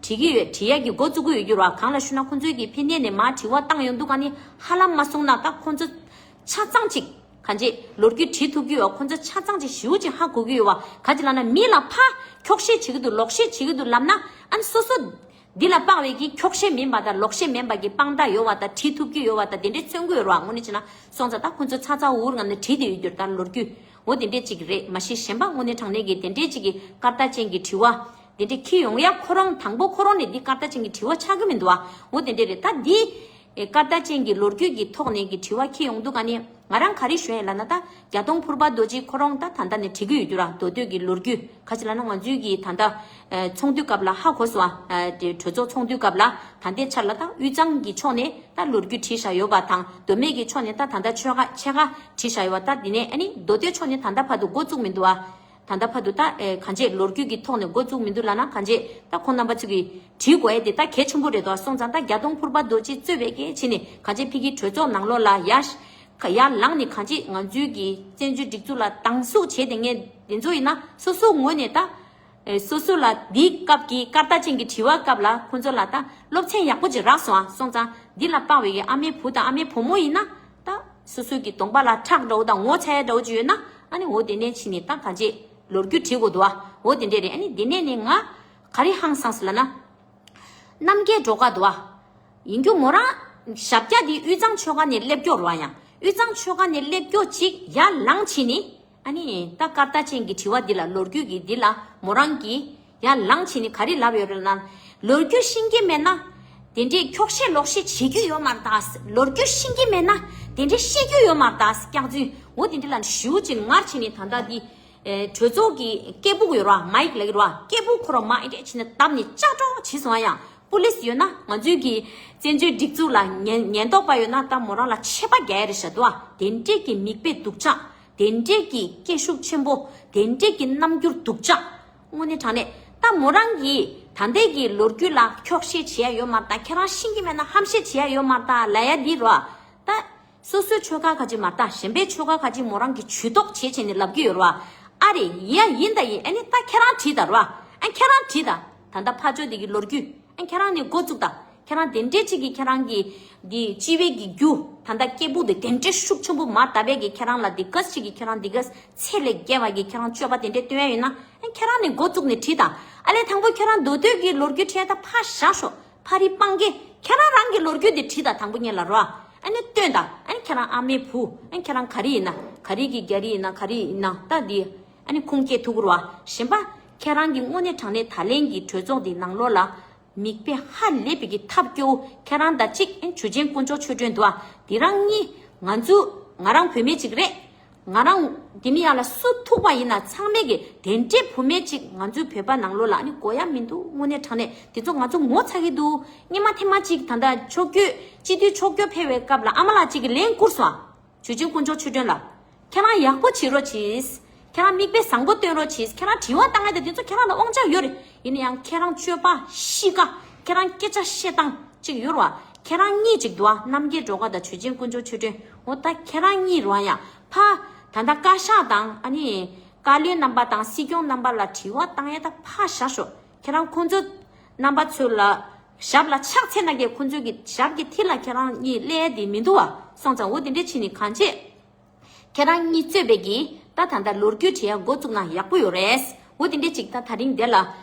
བྲིས་ཀྱི་ཡོད། བྲིས་ཡག་གི་འགོ་བཙུགས་ཀྱི་ཡོད་རྒྱུ་ར། གང་ལ་ཞུ་ན་ཁོ་ཚོས་ཀྱི་ཕི་ནས་ནས་མར་དྲི་བ་བཏང་ཡོང་དུས་ག་ནི་ཧ་ལམ་མ་སོང་ན་ད་ཁོ་ཚོ་ཆ་ཚང་ཅིག་གང་ཅི་ལོ་རྒྱུས་བྲིས་ཐུབ་ཀྱི་ཡོད། ཁོ་ཚོ་ཆ་ཚང་ཅིག་ཞེ་པོ་ཅིག་ཧ་གོ་གི་ཡོད་བ། ག་ཅི་ལབ་ན་མི་ལ་ཕར་འཁྱོག་བཤད་བྱེད་ཀྱི་འདུག་ལོག་བཤད་བྱེད་ཀྱི་འདུག་ལབ་ན་ཨ་ནི་སོ་སོ་འདི་ལ་དཔག་པའི་གི་འཁྱོག་བཤད་མིན་པ་དང་ལོག་བཤད་མིན་པ་གི་དཔང་རྟགས་ཡོད་བ་དང་བྲིས་ཐུབ་ཀྱི་ཡོད་བ་དང་དེ་འདྲས་མཚོན་གྱི་ཡོད་རེད་བ། དངོས་གནས་བྱས་ན་སོང་ཙང་ད་ཁོ་ཚོ་ཚ་ཚ་འུར་འུར་ངང་ནས་བྲིས་བསྡད་ཡོད་རྒྱུ་རེད། ད་ལོ་རྒྱུས་འོ་དེ་འདྲས་ཅིག་རེད། མ་གཞི་གཞན་པ་དངོས་གནས་དྲང་གནས་ཀྱི་དེ་འདྲས་ཅིག་གི་སྐར་རྟགས་ཅན་གྱི་དྲི་བ་དེ་འདྲས་འཁྱེར་ཡོང་ཡ་ཁོ་རང་དང་པོ་ཁོ་རང་ནས་འདི་སྐར་རྟགས་ཅན་གྱི་དྲི་བ་ཆགས་ཀྱི་མི་འདུག་བ། འོ་དེ་འདྲས་རེད། ད་འདི་ཨེ་སྐར་རྟགས་ཅན་གྱི་ལོ་རྒྱུས་ཀྱི་ཐོག་ནས་ཀྱི་དྲི་བ་འཁྱེར་ཡོང་དུས་ག་ནས་ང་རང་ག་རེ་ཞུ་ཡ་ཡིན་ལབ་ན་ད་རྒྱ་གདོང་ཕུར་པ་རྡོ་རྗེ་ཁོ་རང་ད་ད་ལྟ་ནས་བྲིས་ཀྱི་ཡོད་རྒྱུ་ར། མདོ་སྟོད་ཀྱི་ལོ་རྒྱུས། ག་ཅི་ལབ་ན་ང་ཚོའི་གི་ད་ལྟ་ཨ་ཚོགས་འདུའི་སྐབས་ལ་ཧ་གོ་སོང་ཨ། ཨ་དེ་གྲོས་ཚོགས་ཚོགས་འདུའི་སྐབས་ལ་ད་ལྟའི་ཆར་ལ་ད་དབུས་གཙང་གི་ཕྱོགས་ནས་ད་ལོ་རྒྱུས་བྲིས་བཞག་ཡོད་པ་དང་མདོ་སྨད་ཀྱི་ཕྱོགས་ནས་ད་ད་ལྟ་ཆོལ་ཁ་ཕྱེད་ཀ་བྲིས་བཞག་ཡོད་པ། ད་དེ་ནས་ཨ་ནི་མདོ་སྟོད་ཕྱོགས་ནས་ད་ལྟ་བར་དུ་འགོ་བཙུགས་མི་འདུག་ཨ། ད་ལྟ་བར་དུ་ད་ཨེ་གང་ཅི་ལོ་རྒྱུས་ཀྱི་ཐོག་ནས་འགོ་བཙུགས་མི་འདུག་ལབ་ན་གང་ཅི་ད་ཁོང་རྣམ་པ་ཚོ་གིས་བྲིས་དགོས་ཡ་དེ་ད་གལ་ཆེན་པོ་རེད་དོ། སོང་ཙང་ད་རྒྱ་གདོང་ཕུར་པ་རྡོ་རྗེ་གཙོས་པའི་གལ་ཆེ་ནས་གང་ཅི་ཕ་གིའི་གྲོས་ཚོགས་ནང་ལོགས་ལ་ཡ་ཡར་ལངས་ནས་གང་ཅི་ང་ཚོའི་གི་བཙན་བྱོལ་སྒྲིག་འཛུགས་ལ་སྡང་ཟུག་བྱས་བསྡད་མཁན་དེ་ཚོ་ཡིན་ན་སོ་སོའི་ངོས་ནས་ད་ཨེ་སོ་སོ་ལ་འདིའི་སྐབས་ཀྱི་སྐར་རྟགས་ཅན་གྱི་དྲི་བ་སྐབས་ལ་ཁོང་ཚོ་ལ་ད་སློབ་ཚན་ཡག་པོ་ཅིག་རག་སོང་ཨ། སོང་ཙང་འདི་ལ་དཔག་པའི་གི་ཨ་མའི་བུ་དང་ཨ་མའི་བུ་མོ་ཡིན་ན་ད་སོ་སོའི་གི་གདོང་པ་ལ་ཁྲག་འདྲ་བོ་དང་ངོ་ཚ་ཡ་འདྲ་བོ་ཅིག་ཡོད་ན་ཨ་ནི་འོ་དེ་ནས་ཕྱིན་ནས་ད་གང་ཅི་ལོ་རྒྱུས་བྲིས་དགོས་འདུག་ཨ། འོ་དེ་འདྲས་རེད། ཨ་ནི་དེ་ནས་ནས་ང་ག་རེ་ཧང་སངས་ལབ་ན། རྣམ་རྒྱལ་སྒྲོལ་དཀར་འདུག་ཨ། ཡིན་རྒྱུ་མོ་རང་ཞབས་བཀྱག་འདི་དབུས་གཙང་ཆོལ་ཁ་ནས་སླེབས་སྐྱོར་བ་ཡང་དབུས་གཙང་ཆོལ་ཁ་ནས་སླེབས་སྐྱོར་ཅིག་ཡར་ལངས་ཕྱིན་ནི། ཨ་ནི་ད་སྐར་རྟགས་ཅན་གྱི་དྲི་བ་འདི་ལ་ལོ་རྒྱུས་ཀྱི་འདི་ལ་མོ་རང་གིས་ཡར་ལངས་ཕྱིན་ནི་ག་རེ་ལབ་ཡོད་རེད་ལབ་ན། ལོ་རྒྱུས་ཤེས་ཀྱི་མེད་ན། དེ་འདྲས་འཁྱོག་བཤད་ལོག་བཤད་བྱེད་རྒྱུ་ཡོད་མ་རེད་ད། ལོ་རྒྱུས་ཤེས་ཀྱི་མེད་ན་དེ་འདྲས་བཤད་རྒྱུ་ཡོད་མ་རེད་ད། སྐྱག་རྫུན་འོ་དེ་འདྲས་ལ་ཞུ་ཅིག་ངར་ཕྱིན་ནི་ད་ལྟ་འདི། ཨེ་གྲོས་ཚོགས་ཀྱི་སྐད་སྦུག་ཡོད་ར་མའིག་ལབ་ཀྱི་ར་སྐད་སྦུག་ཁོ་ར་མ་ཨེ་འདྲས་ཕྱིན་ནི་བརྡབས་ནི་ལྕགས་སྒྲོག་བྱས་སོང་ཨ། ཡང་ པུ་ལིས་ཡོད་ན། ང་ཚོའི་གི་བཙན་བྱོལ་སྒྲིག་འཛུགས་ལ་ཉེན་ཉེན་རྟོག་པ་ཡོད་ན། ད་མོ་རང་ལ་ཆད་པ་རྒྱག་ཡ་རེད་ཤག་འདུག་ཨ། དེ་འདྲས་ཀྱི་མིག་དཔེ་སྡུག་ཅག་དེ་འདྲས་ཀྱི་སྐད་ཤུགས་ཆེན་པོ། དེ་འདྲས་ཀྱི་རྣམ་འགྱུར་སྡུག་ཅག་དངོས་གནས་དྲང་གནས། ད་མོ་རང་གིས་ད་ལྟའི་གི་ལོ་རྒྱུས་ལ་འཁྱོག་བཤད་བྱེད་ཡ་ཡོད་མ་རེད། ད་ཁྱེད་རང་ཤེས་ཀྱི་མེད་ན་ཧམ་བཤད་བྱེད་ཡ་ཡོད་མ་རེད། ད་ལབ་ཡ་འདི་རོ། ད་སོ་སོའི་ཆོལ་ཁ་ཁ་ཅིག་མ་རེད། ད་གཞན་པའི་ཆོལ་ཁ་ཁ་ཅིག་མོ་རང་གིས་ཇུས་གཏོགས་བྱེད་བྱས་ནས་ལབ་ཀྱི་ཡོད་རེད་བ། ཨ་རེད། ཡིན་ཡ་ཡིན་ད་ཡིན། ཨ་ནི་ད་ཁྱེད་རང་དྲིས་ད་རེད་བ། ཨ་ཁྱེད་རང་དྲིས་ད། ད་ལྟ་ཕར་ཕྱོགས་དེ་གི་ལོ་རྒྱུས། ཨ་ཁྱེད་རང་ནི་འགོ་བཙུགས་ད། ཁྱེད་རང་དེ་འདྲས་ཅིག་གིས་ཁྱེད་རང་གི་འདི་སྤྱི་བའི་གི་རྒྱུ། ད་ལྟ་སྐད་སྦུག་དེ་དེ་འདྲས་ཤུགས་ཆེན་པོ་མར་བརྡབས་པའི་གི་ཁྱེད་རང་ལ་འདི་གས་ཅིག་གིས་ཁྱེད་རང་འདི་གས་ཚད་ལས་བརྒལ་བ་གི་ཁྱེད་རང་སྤྱོད་པ་དེ་འདྲས་སྟོན་ཡ་ཡོད་ན། ཨ་ཁྱེད་རང་ནི་འགོ་བཙུགས་ནས་དྲིས་ད། ཨ་ལས་དང་པོ་ཁྱེད་རང་མདོ་སྟོད་ཀྱི་ལོ་རྒྱུས་དྲིས་ཡ་ད་ཕར་བཞག་ཤོག་ཕ་རི་སྤང་གེ། ཁྱེད་རང་རང་གི་ལོ་རྒྱུས་དེ་དྲིས་ད། དང་པོ་ཉིད་ལ་རོ། ཨ་ནི་སྟོན་ད། ཨ་ནི་ཁྱེད་རང་ཨ་མའི་བུ། ཨ་ནི་ཁྱེད་རང་ག་རེ་ཡིན་ན། ག་རེ་གི་རྒྱ་རིགས་ཡིན་ན། ག་རེ་ཡིན་ན་ད་འདི། ཨ་ནི་ཁུངས་སྐྱེལ་ཐུབ་ཀྱི་རེད་བ། གཞན་པ་ཁྱེད་རང་གི་དངོས་གནས་དྲང་གནས་ད་ལན་གྱི་གྲོས་ཚོགས་འདི་ནང་ལོགས་ལ་མིག་དཔེ་ཧ་ལས་པའི་གི་ཐབས་སྐྱོ་བོ། ཁྱེད་རང་དང་གཅིག་ཨ་ནི་ཇུ་ཆེན་དཀོན་མཆོག་ཆོས་སྒྲོན་འདུག་ཨ། འདི་རང་གཉིས། ང་ཚོ་ང་རང་བུད་མེད་ཅིག་རེད། ང་རང་འདི་མི་ཡང་ལ་སུ་ཐུག་པ་ཡིན་ན་ཚང་མས་གི་དེ་འདྲའི་བུད་མེད་ཅིག་ང་ཚོའི་བོད་པ་ནང་ལོགས་ལ་ཨ་ནི་དགོས་ཡ་མི་འདུག་དངོས་གནས་དྲང་གནས་དེ་ཚོ་ང་ཚོ་ངོ་ཚ་གི་འདུག་སྔོན་མ་ཐེངས་མ་གཅིག་ད་ལྟ་ཕྱོགས་བསྐྱོད་སྤྱི་འཐུས་ཕྱོགས་བསྐྱོད་ཕེབས་པའི་སྐབས་ལ་ཨ་མ་ལགས་གཅིག་གིས་ལན་བསྐུར་སོང་ཨ། ཇུ་ཆེན་དཀོན་མཆོག་ཆོས་སྒྲོན་ལགས། ཁྱེད་རང་ཡག་པོ་བྱེད་རོགས་གྱིས། ཁྱེད་རང་མིག་དཔེ་བཟང་པོ་སྟོན་རོགས་གྱིས། ཁྱེད་རང་དྲི་བ་བཏང་ཡ་དེ་དེ་ཚོ་ཁྱེད་རང་ལ་དབང་ཆ་ཡོད་རེད། ཡིན་ན་ཡང་ཁྱེད་རང་སྤྱོད་པ་གཤིས་ཀ་ཁྱེད་རང་སྐད་ཆ་བཤད་སྟངས་གཅིག་ཡོད་རེད་བ། ཁྱེད་རང་གཉིས་གཅིག་འདུག་ཨ། རྣམ་རྒྱལ་སྒྲོལ་དཀར་དང་ཇུ་ཆེན་དཀོན་མཆོག་ཆོས་སྒྲོན། འོ་ད་ཁྱེད་རང་གཉིས་རེད་བ། ཡང་ཕ་ད་ལྟ་བཀའ་ཤག་དང་ཨ་ནི་བཀའ་བློན་རྣམ་པ་དང་སྲིད་སྐྱོང་རྣམ་པ་ལ་དྲི་བ་བཏང་ཡ་ད་ཕར་བཞག་ཤོག་ཁྱེད་རང་ཁོང་ཚོ་རྣམ་པ་ཚོ་ལ་ཞབས་ལ་ཕྱག་འཚལ་ན་གི་ཁོང་ཚོ་གི་ཞབས་ཀྱི་མཐིལ་ལ་ཁྱེད་རང་གཉིས་སླེབས་ཡ་དེ་མི་འདུག་བ། སོང་ཙང་འོ་དེ་འདྲས་བྱས་ནས་གང་བྱེད། ཁྱེད་རང་གཉིས་གཙོས་པའི་གི་ད་ད་ལྟ་ལོ་རྒྱུས་དྲི་ཡ་འགོ་བཙུགས་ན་ཡག་པོ་ཡོད་རེད། འོ་དེ་འདྲས་ཅིག་ད་ད་རིང་འདི་ལ་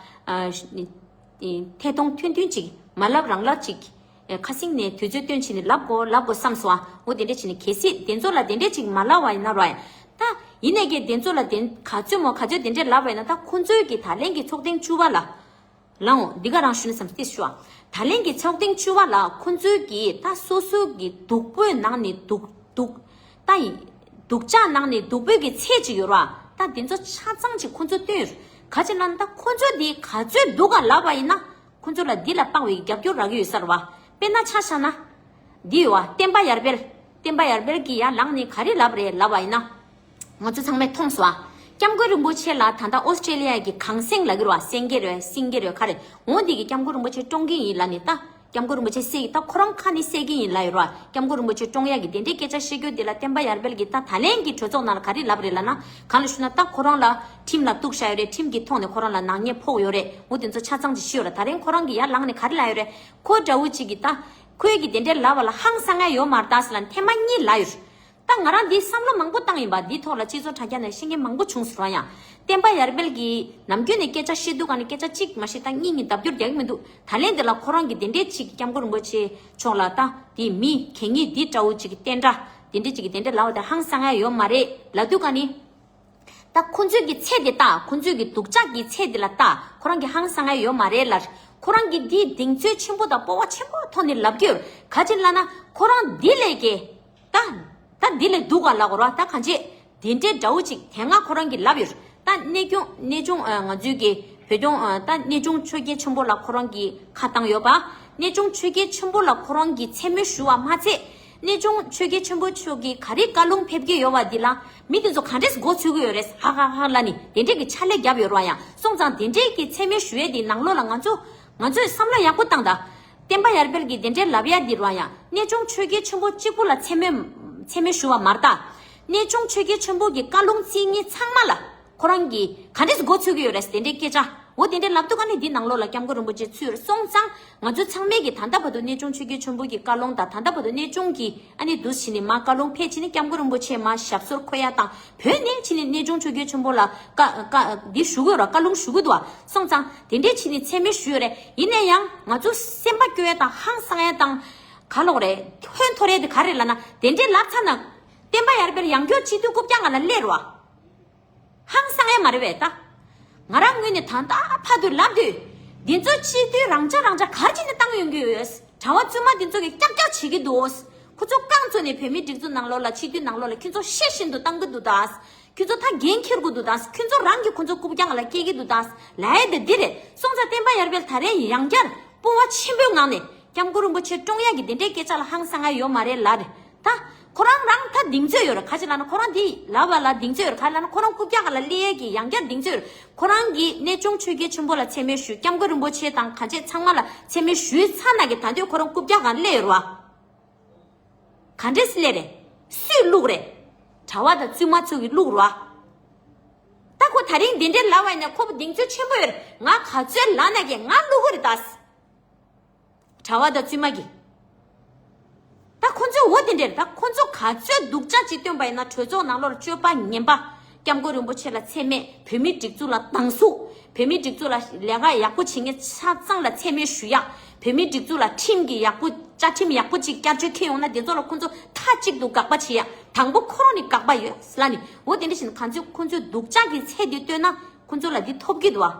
ཨ་ཐད་གཏོང་ཐུང་ཐུང་ཅིག་མ་ལབ་རང་ལབ་ཅིག་ཨེ་ཁ་སིང་ནས་དུས་ཚོད་བཏོན་བྱས་ནས་ལབ་དགོས་ལབ་དགོས་བསམ་སོང་ཨ། འོ་དེ་འདྲས་བྱས་ནས་གལ་སྲིད་དེ་ཚོ་ལ་དེ་འདྲས་ཅིག་མ་ལབ་པ་ཡིན་ན་རོ། ད་ཡིན་ནས་གི་དེ་ཚོ་ལ་དེ་ག་ཚོད་མོ་ག་ཚོད་དེ་འདྲས་ལབ་པ་ཡིན་ན། ད་ཁོང་ཚོའི་གི་ད་ལན་གི་ཚོགས་ཐེངས་བཅུ་པ་ལ། ལའོ། འདི་ག་རང་ཞུ་ན་བསམ་སྟེ་ཞུ་བ། ད་ལན་གྱི་ཚོགས་ཐེངས་བཅུ་པ་ལ་ཁོང་ཚོའི་གི་ད་སོ་སོ་གི་སྡུག་པོའི་ནང་ནས་སྡུག་སྡུག་ད་ཡིན། སྡུག་ཅག་ནང་ནས་སྡུག་པོའི་གི་ཚད་ཅིག་ཡོད་ར། ད་དེ་ཚོ་ཆ་ཚང་ཅིག་ཁོང་ཚོས་སྟོན་ཡོད། ག་ཅི་ལབ་ན་ད་ཁོང་ཚོ་འདི་ག་ཚོད་སྡུག་ག་ལབ་པ་ཡིན་ན། ཁོང་ཚོ་ལ་འདི་ལ་དཔག་པའི་རྒྱབ་སྐྱོར་རག་གི་ཡོད་ས་རེད་བ། དཔེར་ན་ཆ་བཞག་ན། འདི་ཡོད་བ། བསྟན་པ་ཡར་འཕེལ། བསྟན་པ་ཡར་འཕེལ་གྱི་ཡར་ལངས་ནས་ག་རེ་ལབ་རེད་ལབ་པ་ཡིན་ན། ང་ཚོ་ཚང་མས་མཐོང་སོང་ཨ། སྐྱབས་མགོན་རིན་པོ་ཆེ་ལ་ད་ལྟ་ཨོ་སི་ཀྲེ་ལི་ཡ་གི་གངས་སེང་ལབ་ཀྱི་རེད་བ། སེང་གེ་རེད། སེང་གེ་རེད། ག་རེ། འོ་འདི་གི་སྐྱབས་མགོན་རིན་པོ་ཆེ་བཀྲོངས་ཀྱི་ཡིན་ལབ་ནས་ད། སྐྱབས་མགོན་རིན་པོ་ཆེ་བསད་ཀྱི། ད་ཁོ་རང་ཁ་ནས་བསད་ཀྱི་ཡིན་ལབ་ཡོད་རེད་བ། སྐྱབས་མགོན་རིན་པོ་ཆེ་བཀྲོངས་ཡ་གི་དེ་འདྲའི་སྐད་ཆ་བཤད་རྒྱུ་དེ་ལ་བསྟན་པ་ཡར་འཕེལ་གྱིས་ད་ད་ལན་གྱི་གྲོས་ཚོགས་ནང་ལ་ག་རེ་ལབ་རེད་ལབ་ན། གང་ལ་ཞུ་ན་ད་ཁོ་རང་ལ་ཁྲིམས་ལ་གཏུགས་བཞག་ཡོད་རེད། ཁྲིམས་ཀྱི་ཐོག་ནས་ཁོ་རང་ལ་ནག་ཉེས་ཕོག་ཡོད་རེད། འོ་དེ་ཚོ་ཆ་ཚང་ཅིག་ཤེས་ཡོད་རེད། ད་རིང་ཁོ་རང་གིས་ཡར་ལངས་ནས་ག་རེ་ལབ་ཡོད་རེད། ཁོ་འདྲ་བོ་ཅིག་གིས་ད། ཁོས་གི་དེ་འདྲའི་ལབ་པ་ལ་ཧང་སང་ཡ་ཡོད་མ་རེད་ད་ཟེར་ལབ་ནས་ཐེངས་མ་གཉིས་ལབ་ཡོད། ད་ང་རང་འདི་བསམ་བློ་མང་པོ་བཏང་ཡིན་པ། འདི་ཐོག་ལ་སྤྱི་ཚོགས་དྲ་རྒྱ་ནང་བཤད་མཁན་མང་པོ་བྱུང་སོང་ར། ཡང་བསྟན་པ་ཡར་འཕེལ་གྱིས་ནམ་རྒྱུན་ནས་སྐད་ཆ་བཤད་དུས་ག་ནས་སྐད་ཆ་གཅིག་མ་བཤད་ད་གཉིས་གཉིས་ལྡབ་སྐྱོར་རྒྱག་གི་མི་འདུག་ད་ལན་འདི་ལ་ཁོ་རང་གིས་དེ་འདྲའི་ཅིག་སྐྱབས་མགོན་རིན་པོ་ཆེ་མཆོག་ལ་ད་འདི་མི་གད་སྙིགས་འདི་འདྲ་བོ་ཅིག་གི་བསྟན་དགྲ་དེ་འདྲའི་ཅིག་གི་དེ་འདྲའི་ལབ་པ་དེ་ཧང་སང་ཡ་ཡོད་མ་རེད་ལབ་དུས་ག་ནས། ད་ཁོ་ཚོའི་གི་ཚད་དེ་ལྟ། ཁོ་ཚོའི་གི་སྡུག་ཅག་གི་ཚད་དེ་ལ་ལྟ། ཁོ་རང་གི་ཧང་སང་ཡ་ཡོད་མ་རེད་ལ། ཁོ་རང་གི་འདིའི་གདེང་ཚོད་ཆེན་པོ་དང་སྤོབས་པ་ཆེན་པོ་ཐོག་ནས་ལབ་ཀྱི་ཡོད། ག་ཅི་ལབ་ན་ཁོ་རང་འདི་ལས་ཀྱི། ད། ད་འདི་ལས་སྡུག་ག་ལབ་དགོས་ར། ད་གང་བྱེད། དེ་འདྲའི་འདྲ་བོ་ཅིག་དེ་སྔ་ཁོ་རང་གིས་ལབ་ཡོད། ད་གནས་སྐྱོང་གནས་ཆུང་ཨ། ང་ཚོའི་གི་བོད་སྐྱོང་ཨ། ད་གནས་ཆུང་ཆོས་རྒྱལ་ཆེན་པོ་ལ་ཁོ་རང་གིས་ཁ་བཏང་ཡོད་པ། གནས་ཆུང་ཆོས་རྒྱལ་ཆེན་པོ་ལ་ཁོ་རང་གིས་མཚན་སྨད་ཞུ་བ་མ་ཚད། གནས་ཆུང་ཆོས་རྒྱལ་ཆེན་པོ་མཆོག་གིས་ག་རེ་བཀའ་ལུང་ཕེབས་ཀྱི་ཡོད་པ་འདི་ལ་མི་དེ་ཚོ་ག་འདྲས་མགོ་ཚོས་ཀྱི་ཡོད་རེད། ཧ་ཧ་ཧ་ལབ་ནས་དེ་འདྲས་ཀྱི་ཕྱག་ལས་བརྒྱབ་ཡོད་རེད་བ། ཡང་སོང་ཙང་དེ་འདྲས་ཀྱི་མཚན་སྨད་ཞུ་ཡས་དེའི་ནང་ལོགས་ལ་ང་ཚོ་ང་ཚོས་བསམ་བློ་ཡག་པོ་བཏང་ད། བསྟན་པ་ཡར་འཕེལ་གྱིས་དེ་འདྲས་ལབ་ཡ་འདི་རེད་བ། ཡང་གནས་ཆུང་ཆོས་རྒྱལ་ཆེན་པོ་གཅིག་པུ་ལ་མཚན་སྨད་མཚན་སྨད་ཞུ་བ་མ་རེད་ད། གནས་ཆུང་ཆོས་རྒྱལ་ཆེན་པོ་གི་བཀའ་ལུང་རྩིས་གཉིས་ཚང་མ་ལ་ཁོ་རང་གིས་ག་འདྲས་མགོ་ཚོས་ཀྱི་ཡོད་རེད། དེ་འདྲའི་སྐད་ཆ། འོ་དེ་འདྲའི་ལབ་དུས་ག་ནས་འདི་ནང་ལོགས་ལ་སྐྱབས་མགོན་རིན་པོ་ཆེ་ཚུད་སོང་ཙང་ང་ཚོ་ཚང་མས་ཀྱི་ད་ལྟ་བར་དུ་གནས་ཆུང་ཆོས་རྒྱལ་ཆེན་པོ་གི་བཀའ་ལུང་དང་ད་ལྟ་བར་དུ་གནས་ཆུང་གི་ཨ་ནི་འདུག་བྱས་ནས་མ་བཀའ་ལུང་ཕེབས་བྱས་ནས་སྐྱབས་མགོན་རིན་པོ་ཆེ་མ་ཞབས་སོར་འཁོད་ཡ་དང་། བོད་ནས་ཕྱིན་ནས་གནས་ཆུང་ཆོས་རྒྱལ་ཆེན་པོ་ལ་བཀའ་བཀའ་འདི་ཞུ་དགོས་ར། བཀའ་ལུང་ཞུ་དགོས་འདུག་བ། སོང་ཙང་དེ་འདྲས་ཕྱིན་ནས་མཚན་སྨད་ཞུས་ཡོད་རེད། ཡིན་ན་ཡང་ང་ཚོ་སེམས་པ་སྐྱོ་ཡ་དང་ཧང་སང་ཡ་དང་ག་ལོག་རེད། ཧོན་འཐོར་ཡ་དེ་ག་རེད་ལབ་ན། དེ་འདྲས་ལབ་ཚར་ན་བསྟན་པ་ཡར་འཕེལ་ཡང་བསྐྱར་སྤྱི་འཐུས་རྐུབ་བཀྱག་ང་ལ་སླེབས་རེད་བ། ཧང་སང་ཡ་མ་རེད་པས་ད། ང་རང་ངོས་ནས་ད་ལྟ་བར་དུ་ལབ་དུས། འདི་ཚོ་སྤྱི་འཐུས་རང་འཇགས་རང་འཇགས་ག་རེ་བྱས་ནས་བཏང་ཡོང་གི་ཡོད། གྲྭ་བ་བཙུན་མ་འདི་ཚོ་གིས་ཀྱག་ཀྱག་བྱེད་ཀྱི་འདུག་ཁོ་ཚོ་རྐང་བཙུགས་ནས་བོད་མིའི་སྒྲིག་འཛུགས་ནང་ལོགས་ལ་སྤྱི་འཐུས་ནང་ལོགས་ལ་ཁྱོད་ཚོ་ཤེས་བཞིན་དུ་བཏང་གི་འདུག་ད། ཁྱོད་ཚོ་ད་འགན་འཁྱེར་དགོས་འདུག་ད། ཁྱོད་ཚོ་རང་གིས་ཁོ་ཚོ་རྐུབ་བཀྱག་ལ་སྐྱེལ་གྱི་འདུག་ད། ལབ་ཡ་དེ་འདི་རེད། སོང་ཙང་བསྟན་པ་ཡར་འཕེལ་ད་རེས་ཡང་བསྐྱར་ སྤོབས་པ་ཆེན་པོའི་ངང་ནས་སྐྱབས་མགོན་རིན་པོ་ཆེ་བཀྲོངས་ཡག་གི་དེ་འདྲའི་སྐད་ཆ་ལ་ཧང་སང་ཡ་ཡོད་མ་རེད་ལབ་རེད་ད། ཁོ་རང་རང་ད་གདེང་ཚོད་ཡོད་རེད། ག་ཅི་ལབ་ན་ཁོ་རང་འདི་ལབ་པ་ལ་གདེང་ཚོད་ཡོད་རེད། ག་ལབ་ན་ཁོ་རང་རྐུབ་བཀྱག་སྒང་ལ་སླེབས་ཡས་ཀྱི་ཡང་བསྐྱར་གདེང་ཚོད་ཡོད་རེད། ཁོ་རང་གིས་གནས་ཆུང་ཆོས་རྒྱལ་ཆེན་པོ་ལ་མཚན་སྨད་ཞུས། སྐྱབས་མགོན་རིན་པོ་ཆེ་དང་གང་བྱས་ཚང་མ་ལ་མཚན་སྨད་ཞུས་ཚར་ན་གི་ད་དུང་ཁོ་རང་རྐུབ་བཀྱག་སྒང་སླེབས་ཡོད་རེད་བ། ག་འདྲས་སླེབས་རེད། སུས་བླུགས་རེད། གྲྭ་པ་དང་བཙུན་མ་ཚོ་གིས་བླུགས་རེད་བ། ད་ཁོ་ད་རིང་འདི་འདྲས་ལབ་པ་ཡིན་ན་ཁོ་བོ་གདེང་ཚོད་ཆེན་པོ་ཡོད་རེད། ང་ག་ཚོད་ལབ་ན་གི་ང་བླུག་གི་རེད་ད། གྲྭ་པ་དང་བཙུན་མ་གིས། ད་ཁོ་ཚོས་འོ་དེ་འདྲས་ད་ཁོ་ཚོ་ག་ཚོད་སྡུག་ཅག་ཅིག་བཏོན་པ་ཡིན་ན་གྲོས་ཚོགས་ནང་ལོགས་ལ་སྤྱོད་པ་ངན་པ། སྐྱབས་མགོན་རིན་པོ་ཆེ་ལ་མཚན་སྨད། བོད་མིའི་སྒྲིག་འཛུགས་ལ་སྡང་ཟུག་བོད་མིའི་སྒྲིག་འཛུགས་ལ་ལས་ཀ་ཡག་པོ་བྱེད་མཁན་ཆ་ཚང་ལ་མཚན་སྨད་ཞུ་ཡག་བོད་མིའི་སྒྲིག་འཛུགས་ལ་ཁྲིམས་ཀྱི་ཡག་པོ་བཅའ་ཁྲིམས་ཡག་པོ་ཅིག་བསྐྱར་བཅོས་འཁྱེར་ཡོང་ན་དེ་ཚོ་ལ་ཁོ་ཚོ་མཐའ་གཅིག་ཏུ་དགག་པ་བྱེད་ཡག་དང་པོ་ཁོ་རང་ནས་དགག་པ་ཡོད་ལབ་ནས་འོ་དེ་འདྲ་བྱས་ན་ག་ཚོད་ཁོ་ཚོས་སྡུག་ཅག་གི་ཚད་དེ་བཏོན་ན་ཁོ་ཚོ་ལ་འདི་ཐོབ་ཀྱི་འདུག་བ།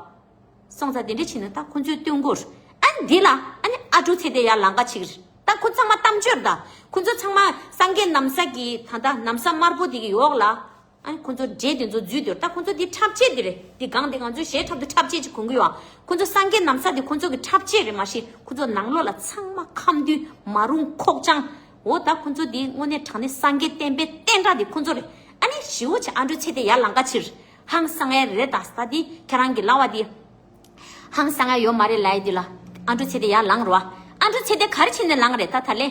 སོང་ཙང་དེ་འདྲ་བྱས་ན་ད་ཁོ་ཚོས་སྟོན་དགོས། ཨ་ནི་འདི་ལ་ཨ་ནི་ཨ་ཀྲུག་ཚེ་བརྟན་ཡར་ལངས་ཀ་ཅིག་རེད། ད་ཁོ་ཚང་མ་གཏམ་བརྗོད་ད། ཁོ་ཚོ་ཚང་མ་སངས་རྒྱས་ན་བཟའ་གི་ད་ལྟ་ན་བཟའ་དམར་པོ་དེ་གི་འོག་ལ་ཨ་ནི་ཁོ་ཚོ་འདྲེ་དེ་ཚོ་འཛུལ་འདུག་ད་ཁོ་ཚོ་འདི་འཁྲབ་ཆས་དེ་རེད། འདི་སྒང་དེ་ང་ཚོའི་གཞས་འཁྲབ་དུ་འཁྲབ་ཆས་ཅིག་གོན་གི་ཡོད། ཁོ་ཚོ་སངས་རྒྱས་ན་བཟའ་དེ་ཁོ་ཚོ་གི་འཁྲབ་ཆས་རེད་མ་གཞི་ཁོ་ཚོ་ནང་ལོགས་ལ་ཚང་མ་ཁམས་མདུན་མ་རུངས་ཁོག་བཅངས། འོ་ད་ཁོ་ཚོ་འདི་དངོས་གནས་དྲང་གནས་སངས་རྒྱས་བསྟན་པའི་བསྟན་དགྲ་དེ་ཁོ་ཚོ་རེད། ཨ་ནི་ཞེ་པོ་ཅིག་ཨ་ཀྲུག་ཚེ་བརྟན་ཡར་ལངས་ཀ་ཕྱིར། ཧང་སང་ཡ་རེད་ད་ས་དེ་ཁྱེད་རང་གི་ལབ་པ་དེ། ཧང་སང་ཡ་ཡོད་མ་རེད་ལབ་ཡ་དེ་ལ་ཨ་ཀྲུག་ཚེ་བརྟན་ཡར་ལངས་རེད་བ། ཨ་ཀྲུག་ཚེ་བརྟན་ག་རེ་བྱས་ནས་ལངས་རེད་ད་ད་ལན།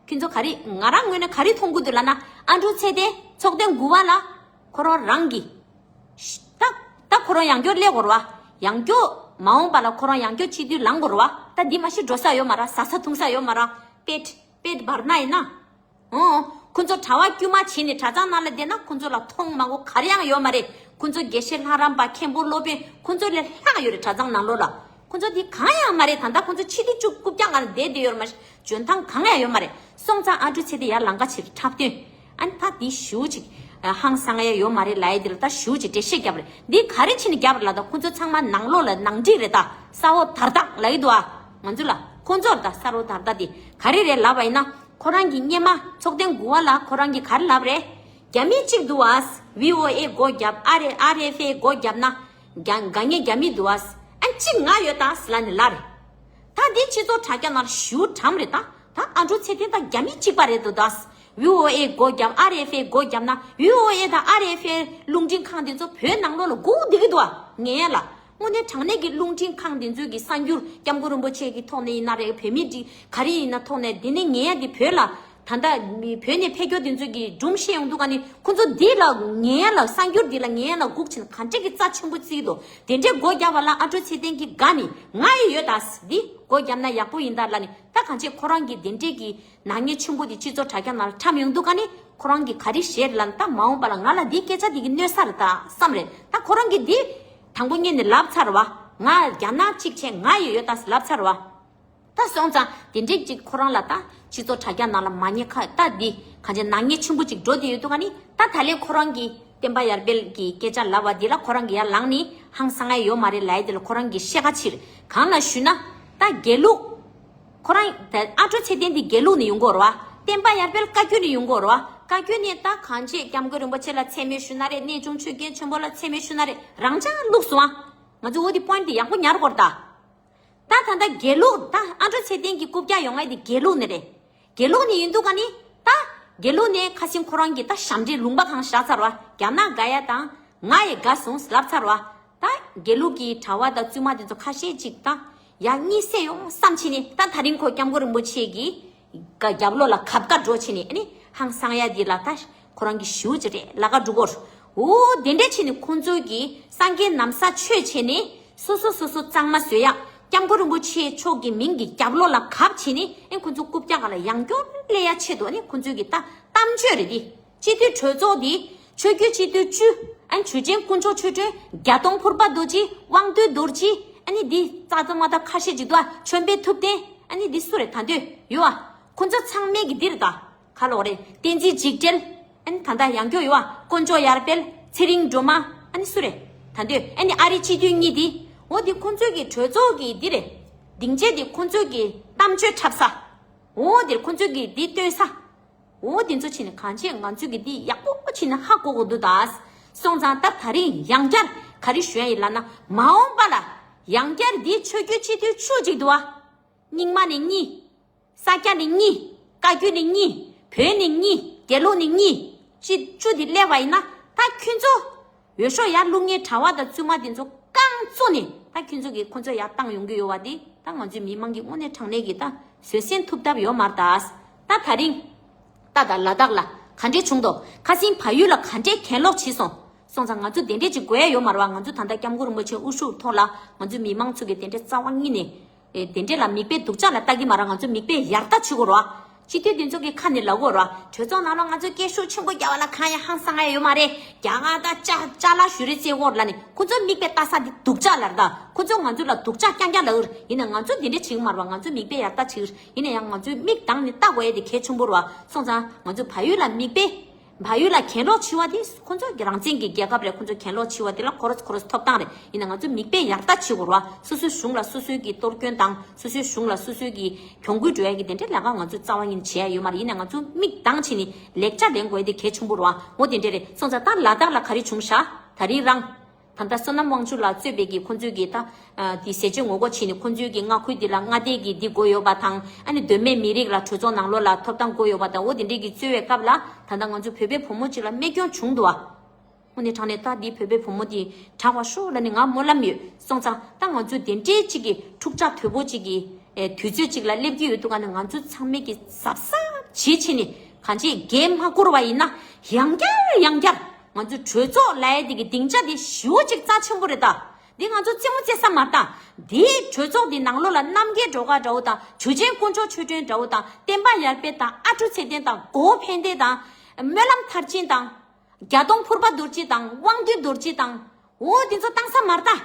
ཁྱོད་ཚོ་ག་རེ་ང་རང་ངོས་ནས་ག་རེ་མཐོང་གི་འདུག་ལབ་ན་ཨ་ཀྲུག་ཚེ་བརྟན་ཚོགས་ཐེངས་དགུ་པ་ལ་ཁོ་རང་རང་གི་ད་ད་ཁོ་རང་ཡང་སྐྱར་སླེབས་དགོས་རེད་བ། ཡང་སྐྱར་མ་འོངས་པ་ལ་ཁོ་རང་ཡང་སྐྱར་སྤྱི་འཐུས་ལངས་དགོས་རེད་བ། ད་འདི་མ་གཞི་འགྲོ་ས་ཡོད་མ་རེད། ཟ་ས་འཐུང་ས་ཡོད་མ་རེད། པེད་པེད་བར་ན་ཡིན་ན། ཨོ། ཁོ་ཚོ་གྲྭ་པ་དཀྱུས་མ་བྱས་ནས་གྲྭ་ཚང་ནང་ལ་བསྡད་ན་ཁོ་ཚོ་ལ་མཐོང་མ་གོ་ག་རེ་ཡང་ཡོད་མ་རེད། ཁོ་ཚོ་དགེ་བཤེས་ལྷ་རམས་པ་མཁན་པོ་སློབ་དཔོན་ཁོ་ཚོ་ལས་ལྷག་ཡོད་རེད་གྲྭ་ཚང་ནང་ལོགས་ལ། ཁོ་ཚོ་འདི་གང་ཡང་མ་རེད། ད་ལྟ་ཁོ་ཚོ་ཕྱི་དུས་བཅུ་རྐུབ་བཀྱག་ནང་ལ་བསྡད་བསྡད་ཡོད་རེད་མ་གཞི་འཇོན་ཐང་གང་ཡང་ཡོད་མ་རེད། སོང་ཙང་ཨ་ཀྲུག་ཚེ་བརྟན་ཡར་ལངས་ཀ་ཕྱིར་འཁྲབ་སྟོན། ཨ་ནི་ད་འདི་ཞེ་པོ་ཅིག་ཧང་སང་ཡ་ཡོད་མ་རེད་ལབ་ཡ་འདི་ལ་ད་ཞེ་པོ་ཅིག་འགྲེལ་བཤད་བརྒྱབ་རེད། འདི་ག་རེ་བྱས་ནས་བརྒྱབ་རེད་ལབ་ད་ཁོ་ཚོ་ཚང་མ་ནང་ལོགས་ལ་ནང་འགྲིག་རེད་ད་ས་འོག་དར་ཐག་ལབ་ཡི་འདུག་ཨ། ང་ཚོ་ལ་ཁོ་ཚོར་ད་ས་འོག་དར་ཐག་དེ་ག་རེ་རེད་ལབ་པ་ཡིན་ན། ཁོ་རང་གིས་སྔོན་མ་ཚོགས་ཐེངས་དགུ་པ་ལ་ཁོ་རང་གིས་ག་རེ་ལབ་རེད། རྒྱ་མི་གཅིག་འདུག་ཨ། བྷི་ཨོ་ཨེ་སྒོ་བརྒྱབ། ཨར་ཨེ་ཨར་ཨེཕ་ཨེ་སྒོ་བརྒྱབ་ན། རྒྱ་དགའ་ཉེ་རྒྱ་མི་འདུག་ཨ། ཨ་གཅིག་ང་ཡོད་ད་ཟེར་ལབ་ནས་ལབ་རེད། ད་འདི་སྤྱི་ཚོགས་དྲ་རྒྱ་ནང་ལ་ཞེ་པོ་གྲགས་རེད་ད། ད་ཨ་ཀྲུག་ཚེ་བརྟན་དང་རྒྱ་མི་གཅིག་པ་རེད་འདུག་ད། བྷི་ཨོ་ཨེ་སྒོ་བརྒྱབ། ཨར་ཨེཕ་ཨེ་སྒོ་བརྒྱབ་ན་བྷི་ཨོ་ཨེ་དང་ཨར་ཨེཕ་ཨེ་རླུང་འཕྲིན་ཁང་དེ་ཚོ་བོད་ནང་ལོགས་ལ་སྒུག་བསྡད་ཀྱི་འདུག་ཨ། ངན་ཡ་ལ། དངོས་གནས་དྲང་གནས་ཀྱི་རླུང་འཕྲིན་ཁང་དེ་ཚོའི་གི་གསར་འགྱུར་སྐྱབས་མགོན་རིན་པོ་ཆེ་གི་ཐོག་ནས་ཡིན་ན་རེད། བོད་མི་འདི་ག་རེ་ཡིན་ན་ཐོག་ནས་འདི་ནས་ངན་ཡ་འདི་བོད་ལ་ད་ལྟ་བོད་ནས་ཕེབས་མཁན་དེ་ཚོ་གི་སྒྲུང་བཤད་ཡོང་དུས་ག་ནི་ཁོ་ཚོ་འདི་ལ་ངན་ཡ་ལ་གསར་འགྱུར་འདི་ལ་ངན་ཡ་ལ་སྒུག་ཕྱིན་ག་འདྲས་ཀྱི་རྩ་ཆེན་པོ་བརྩི་གི་འདུག་དེ་འདྲས་སྒོ་བརྒྱབ་པ་ལ་ཨ་ཀྲུག་ཚེ་བརྟན་གྱི་དགའ་ནི་ང་ཡི་ཡོད་ད། འདི་སྒོ་བརྒྱབ་ན་ཡག་པོ་ཡིན་ད་ལ་ནི་ད་གང་ཅི་ཁོ་རང་གི་དེ་འདྲས་ཀྱི་ནག་ཉེས་ཆེན་པོ་དེ་སྤྱི་ཚོགས་དྲ་རྒྱ་ནང་ལ་འཁྲབ་ཡོང་དུས་ག་ནི་ཁོ་རང་གིས་ག་རེ་བཤད་ལབ་ན་ད་མ་འོངས་པ་ལ་ང་ལ་འདི་སྐད་ཆ་དེ་གི་གནོད་ས་རེད་ད་བསམ་རེད། ད་ཁོ་རང་གིས་འདི་དང་པོ་ཉིད་ནས་ལབ་ཚར་བ། ང་རྒྱ་ནག་གཅིག་བྱས་ང་ཡི་ཡོད་ད་ལབ་ཚར་བ། ད་སོང་ཙང་དེ་འདྲས་ཅིག་ཁོ་རང་ལ་ད་སྤྱི་ཚོགས་དྲ་རྒྱ་ནང་ལ་མ་ཉེས་ཁ་ད་འདི་གང་ཅི་ནག་ཉེས་ཆེན་པོ་ཅིག་འགྲོ་བསྡད་ཡོད་དུས་ག་ནི་ད་ད་ལན་ཁོ་རང་གིས་བསྟན་པ་ཡར་འཕེལ་གྱི་སྐད་ཆ་ལབ་པ་འདི་ལ་ཁོ་རང་གིས་ཡར་ལངས་ནས་ཧང་སང་ཡ་ཡོད་མ་རེད་ལབ་ཡ་འདི་ལ་ཁོ་རང་གིས་བཤད་ཁ་ཕྱིར་གང་ལ་ཞུས་ན་ད་དགེ་ལུགས། ཁོ་རང་ད་ཨ་ཀྲུག་ཚེ་བརྟན་འདི་དགེ་ལུགས་ནས་ཡོང་གི་ཡོད་རེད་བ། བསྟན་པ་ཡར་འཕེལ་བཀའ་བརྒྱུད་ནས་ཡོང་གི་ཡོད་རེད་བ། བཀའ་བརྒྱུད་ནས་ད་གང་ཅི་སྐྱབས་མགོན་རིན་པོ་ཆེ་ལ་མཚན་སྨད་ཞུ་ན་རེད། གནས་ཆུང་ཆོས་རྒྱལ་ཆེན་པོ་ལ་མཚན་སྨད་ཞུ་ན་རེད། རང་ཅག་བླུགས་སོང་ཨ། ང་ཚོ་འོ་དེ་པོ་ཡིན་ཊི་དེ་ཡག་པོ་ཉར་དགོས་རེད་ད། ད་ད་ལྟ་དགེ་ལུགས་ད་ཨ་ཀྲུག་ཚེ་བརྟན་གྱི་རྐུབ་བཀྱག་ཡོང་ཡ་དེ་དགེ་ལུགས་ནས་རེད། དགེ་ལུགས་ནས་ཡིན་དུས་ག་ནི་ད་དགེ་ལུགས་ནས་ཁ་སང་ཁོ་རང་གིས་ད་ཞབས་འདྲེན་ལུང་པ་གང་བཞག་ཚར་བ། རྒྱ་ནག་དགའ་ཡ་དང་ང་ཡི་དགའ་སོང་ལབ་ཚར་བ། ད་དགེ་ལུགས་ཀྱི་གྲྭ་པ་དང་བཙུན་མ་དེ་ཚོ་ཁ་ཤས་ཅིག་ད་ཡ་གཉིད་སད་ཡོང་བསམ་བྱས་ནས་ད་ད་རིང་ཁོ་སྐྱབས་མགོན་རིན་པོ་ཆེ་གི་ག་རྒྱབ་ལོགས་ལ་གབ་ཀ་འགྲོ་བྱས་ནས་ཨ་ནི་ཧང་སང་ཡ་འདི་ལ་ད་ཁོ་རང་གི་ཞུ་ཅི་རེད་ལ་ཀ་འགྲོ་གོ། འོ་དེ་འདྲ་བྱས་ནས་ཁོང་ཚོ་གིས་སངས་རྒྱས་ན་བཟའ་ཆོས་བྱས་ནས་སོ་སོ་སོ་སོ་གཙང་མ་བཟོ་ཡ། སྐྱབས་མགོན་རིན་པོ་ཆེ་མཆོག་གི་མིང་གི་རྒྱབ་ལོགས་ལ་གབ་བྱས་ནས་ཨེ་ཁོང་ཚོ་རྐུབ་བཀྱག་སྒང་ལ་ཡང་སྐྱར་སླེབས་ཡ་ཆེད་དུ་ཨ་ནི་ཁོང་ཚོས་གི་ད་གཏམ་བརྗོད་རེད་འདི། སྤྱི་འཐུས་གྲོས་ཚོགས་འདི་ཆོས་བརྒྱུད་སྤྱི་འཐུས་བཅུ། ཨ་ནི་ཆོས་ཅན་དཀོན་མཆོག་ཆོས་སྒྲོན། བརྒྱ་སྟོང་ཕུར་པ་རྡོ་རྗེ། དབང་འདུས་རྡོ་རྗེ། ཨ་ནི་འདི་ཙག་ཙག་མ་ད་ཁ་ཤས་ཅིག་འདུག་ཨ། ཆོས་འཕེལ་ཐུབ་བསྟན། ཨ་ནི་འདི་སུ་རེད་ད་འདོད་ཡོད་ཨ། ཁོང་ཚོ་ཚང་མས་གི་འདི་རེད་ད། ཁ་ལོག་རེད། བསྟན་འཛིན་འཇིགས་བྲལ། ཨ་ནི་ད་ལྟ་ཡང་སྐྱོ་ཡོད་ཨ། དཀོན་མཆོག་ཡར་འཕེལ། ཚེ་རིང་སྒྲོལ་མ། ཨ་ནི་སུ་རེད་ད་འདོད། ཨ་ནི་ཨ་རི་སྤྱི་འཐུས་གཉིས་འདི། འོ་འདི་ཁོང་ཚོས་གི་གྲོས་ཚོགས་གི་འདི་རེད། སྡིངས་ཆ་འདི་ཁོང་ཚོས་གི་གཏམ་བརྗོད་འཁྲབ་ས། འོ་འདིར་ཁོང་ཚོས་གི་འདི་སྟོན་ས། འོ་དེ་ཚོ་བྱས་ནས་གང་བྱས་ང་ཚོས་གི་འདི་ཡག་པོ་བྱས་ནས་ཧ་གོ་དགོས་འདུག་ད། སོང་ཙང་ད་ད་རིང་ཡང་བསྐྱར་ག་རེ་ཞུ་ཡ་ཡིན་ལབ་ན་མ་འོངས་པ་ལ་ཡང་བསྐྱར་འདི་ཆོས་བརྒྱུད་སྤྱི་འཐུས་བཅུ་གཅིག་འདུག་བ། རྙིང་མ་ནི་གཉིས། ས་སྐྱ་ནི་གཉིས། བཀའ་བརྒྱུད་ནི་གཉིས། བོན་ནི་གཉིས། དགེ་ལུགས་ནི་གཉིས། གཅིག་བཅུ་དེ་སླེབས་པ་ཡིན་ན་ད་ཁྱོད་ཚོ་འོས་ཤོག་ཡར་བླུག་མཁན་གྲྭ་པ་དང་བཙུན་མ་དེ་ཚོ་རྐང་བཙུགས་ནས་ད་ཁྱོད་ཚོ་གིས་ཁོ་ཚོ་ཡར་བཏང་ཡོང་གི་ཡོད་པ་དེ་ད་ང་ཚོའི་མི་མང་གིས་དངོས་གནས་དྲང་གནས་ཀྱི་ད་བཟོད་བསྲན་ཐུབ་ཐབས་ཡོད་མ་རེད་ད། ད་ད་རིང་ད་ད་ལ་དྭགས་ལ་ག་འདྲས་བྱུང་འདུག་ཁ་སང་བལ་ཡུལ་ལ་ག་འདྲས་གྱེན་ལོག་བྱས་སོང་། སོང་ཙང་ང་ཚོ་དེ་འདྲས་ཅིག་དགོས་ཡ་ཡོད་མ་རེད་བ། ང་ཚོ་ད་ལྟ་སྐྱབས་མགོན་རིན་པོ་ཆེ་དབུ་བཞུགས་ཐོག་ལ་ང་ཚོའི་མི་མང་ཚོ་གིས་དེ་འདྲས་རྩ་བ་ཉིད་ནས་ཨེ་དེ་འདྲས་ལ་མིག་དཔེ་སྡུག་ཅག་ལ་ལྟ་གི་མ་རེད། ང་ཚོ་མིག་དཔེ་ཡར་ལྟ་བྱེད་དགོས་རེད་བ། སྤྱི་འཐུས་དེ་ཚོ་གི་ཁ་ནས་ལབ་དགོས་རེད་བ། གྲོས་ཚོགས་ནང་ལ་ང་ཚོ་སྐད་ཤུགས་ཆེན་པོ་རྒྱག་པ་ལ་གང་ཡང་ཧང་སང་ཡ་ཡོད་མ་རེད། རྒྱ་གར་དང་ཅ་ཅ་ལག་ཞུ་རེ་རྩེ་དགོས་ལ་ནི་ཁོ་ཚོ་མིག་དཔེ་ལྟ་ས་དེ་སྡུག་ཅག་ལ་རེད་ད། ཁོ་ཚོ་ང་ཚོ་ལ་སྡུག་ཅག་རྐྱང་རྐྱང་ལབ་ཀྱི་རེད། ཡིན་ན་ང་ཚོ་དེ་འདྲས་བྱེད་གི་མ་རེད་བ། ང་ཚོ་མིག་དཔེ་ཡར་ལྟ་བྱེད་ཀྱི་རེད། ཡིན་ན་ཡང་ང་ཚོས་མིག་གདངས་ནས་ལྟ་དགོས་ཡ་དེ་གལ་ཆེན་པོ་རེད་བ། སོང་ཙང་ང་ཚོ་བལ་ཡུལ་ལ་མིག་དཔེ། བལ་ཡུལ་ལ་གྱེན་ལོག་བྱེད་པ་དེ་ཁོ་ཚོ་གི་རང་བཙན་གྱི་རྒྱལ་ཁབ་རེད། ཁོ་ཚོ་གྱེན་ལོག་བྱེད་པ་དེ་ལ་ཁོ་རང་ཁོ་རང་ཐོབ་ཐང་རེད། ཡིན་ན་ང་ཚོ་མིག་དཔེ་ཡར་ལྟ་བྱེད་དགོས་རེད་བ། སོ་སོའི་གཞུང་ལ་སོ་སོའི་གི་གཏོར་སྐྱོན་དང་སོ་སོའི་གཞུང་ལ་སོ་སོའི་གི་གྱོང་གུད་འགྲོ་ཡ་གི་དེ་འདྲའི་ལས་ཀ་ང་ཚོ་རྩ་བ་ཉིད་ནས་བྱེད་ཡ་ཡོད་མ་རེད། ཡིན་ན་ང་ཚོ་མིག་གདངས་བྱས་ནས་ལེགས་ཆ་ལེན་དགོས་ཡ་དེ་གལ་ཆེན་པོ་རེད་བ། འོ་དེ་འདྲ་རེད། སོང་ཙང་ད་ལ་དྭགས་ལ་ག་རེ་བྱུང་ཤག་ད་རིང་རང་ད་ལྟ་བསོད་ནམས་དབང་ཕྱུག་ལགས་གཙོས་པའི་གི་ཁོང་ཚོས་གི་ད་ཨ་དེ་ཟས་བཅད་ངོ་རྒོལ་བྱས་ནས་ཁོང་ཚོས་གི་མངའ་ཁུལ་འདི་ལ་མངའ་སྡེ་གི་འདི་དགོས་ཡོད་པ་དང་ཨ་ནི་གདོད་མའི་མི་རིགས་ལ་གྲོས་ཚོགས་ནང་ལོགས་ལ་ཐོབ་ཐང་དགོས་ཡོད་པ་དང་འོ་དེ་འདྲས་གི་རྩོད་པའི་སྐབས་ལ་ད་ལྟ་ང་ཚོ་བོད་པའི་བུ་མོ་གཅིག་ལ་རྨས་སྐྱོན་བྱུང་འདུག་བ། དངོས་གནས་དྲང་གནས་ད་འདི་བོད་པའི་བུ་མོ་འདི་དྲག་པ་ཤོག་ལབ་ནས་ང་སྨོན་ལམ་ཡོད། སོང་ཙང་ད་ང་ཚོ་དེ་འདྲའི་གཅིག་གི་འཁྲུག་ཆ་དོད་པོ་གཅིག་གི་ཨེ་དུས་ཚོད་གཅིག་ལ་སླེབས་ཀྱི་ཡོད་འདུག་ག་ནས་ང་ཚོ་ཚང་མས་གི་གཟབ་གཟབ་བྱེད་བྱེད་ནས་གང་ཅི་འགན་མ་བསྐུར་བ་ཡིན་ན་ཡང་བསྐྱར་ཡང་བསྐྱར་ང་ཚོ་གྲོས་ཚོགས་ལབ་ཡ་དེ་གི་སྡིངས་ཆ་དེ་ཞེ་པོ་ཅིག་རྩ་ཆེན་པོ་རེད་ད། འདི་ང་ཚོ་རྩེད་མོ་རྩེ་ས་མ་རེད་ད། འདིའི་གྲོས་ཚོགས་འདི་ནང་ལོགས་ལ་རྣམ་རྒྱལ་སྒྲོལ་དཀར་འདྲ་བོ་དང་ཆོས་རྒྱལ་དཀོན་མཆོག་ཆོས་སྒྲོན་འདྲ་བོ་དང་བསྟན་པ་ཡར་འཕེལ་དང་ཨ་ཁུ་ཚེ་བརྟན་དང་གོ་བོ་ཕན་བདེ་དང་སྨོན་ལམ་མཐར་ཕྱིན་དང་། རྒྱ་སྟོང་ཕུར་པ་རྡོ་རྗེ་དང་དབང་འདུས་རྡོ་རྗེ་དང་། འོ་དེ་ཚོ་བཏང་ས་མ་རེད་ད།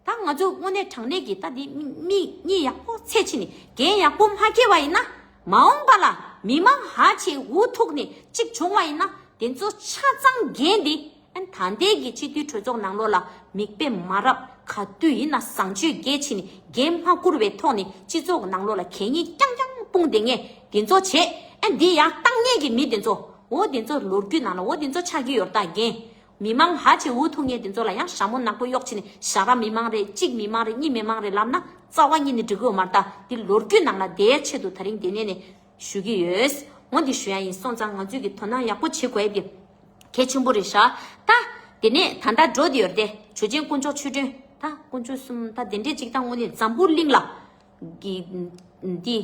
ད་ང་ཚོ་དངོས་གནས་དྲང་གནས་ཀྱི་ད་འདི་མི་མི་གཉིས་ཡག་པོ་ཚད་ཕྱིན་ནས་འགན་ཡག་པོ་མ་འཁྱེར་བ་ཡིན་ན། མ་འོངས་པ་ལ་མི་མང་ཧ་ཆེ་འུ་ཐུག་ནས་གཅིག་བྱུང་བ་ཡིན་ན་དེ་ཚོ་ཆ་ཚང་འགན་འདི་ཨན་ད་ལྟའི་གི་སྤྱི་འཐུས་གྲོས་ཚོགས་ནང་ལོགས་ལ་མིག་དཔེ་མ་རབས་ག་དུས་ཡིན་ན་བཟང་སྤྱོད་རྒྱས་ཕྱིན་ནས་འགན་མ་བསྐུར་བའི་ཐོག་ནས་སྤྱི་ཚོགས་ནང་ལོགས་ལ་གད་སྙིགས་རྐྱང་རྐྱང་སྤུངས་བསྡད་མཁན་དེ་ཚོ་བྱས་ཨན་འདི་ཡར་བཏང་མཁན་གྱི་མི་དེ་ཚོ་འོ་དེ་ཚོ་ལོ་རྒྱུས་ནང་ལ་འོ་དེ་ཚོ་ཆགས་ཀྱི་ཡོད་རེད་ད་འགན། མི་མང་ཧ་ཅང་འུ་ཐུག་མཁན་དེ་ཚོ་ལ་ཡང་ཞྭ་མོ་ནག་པོ་གཡོགས་བྱས་ནས་ཞྭ་ར་མི་མང་རེད་གཅིག་མི་མང་རེད་གཉིས་མི་མང་རེད་ལབ་ན་རྩ་བ་ཉིད་ནས་འགྲིག་གི་ཡོད་མ་རེད་ད། འདི་ལོ་རྒྱུས་ནང་ལ་བསྡད་ཆེད་དུ་ད་རིང་འདི་ནས་ནས་ཞུ་གི་ཡོད། འོ་འདི་ཞུ་ཡ་ཡིན། སོང་ཙང་ང་ཚོས་ཀྱི་དོ་སྣང་ཡག་པོ་བྱེད་དགོས་ཡ་འདི་གལ་ཆེན་པོ་རེད་ཤག་ད་དེ་ནས་ད་ལྟ་འགྲོ་འདི་ཡོད་རེད་དེ་ཆོས་རྒྱལ་དཀོན་མཆོག་ཆོས་སྒྲོན་ད་དཀོན་མཆོག་གསུམ་ད་དེ་འདྲས་ཅིག་ད་དངོས་གནས་འཛམ་བུ་གླིང་ལ་གི་འདི་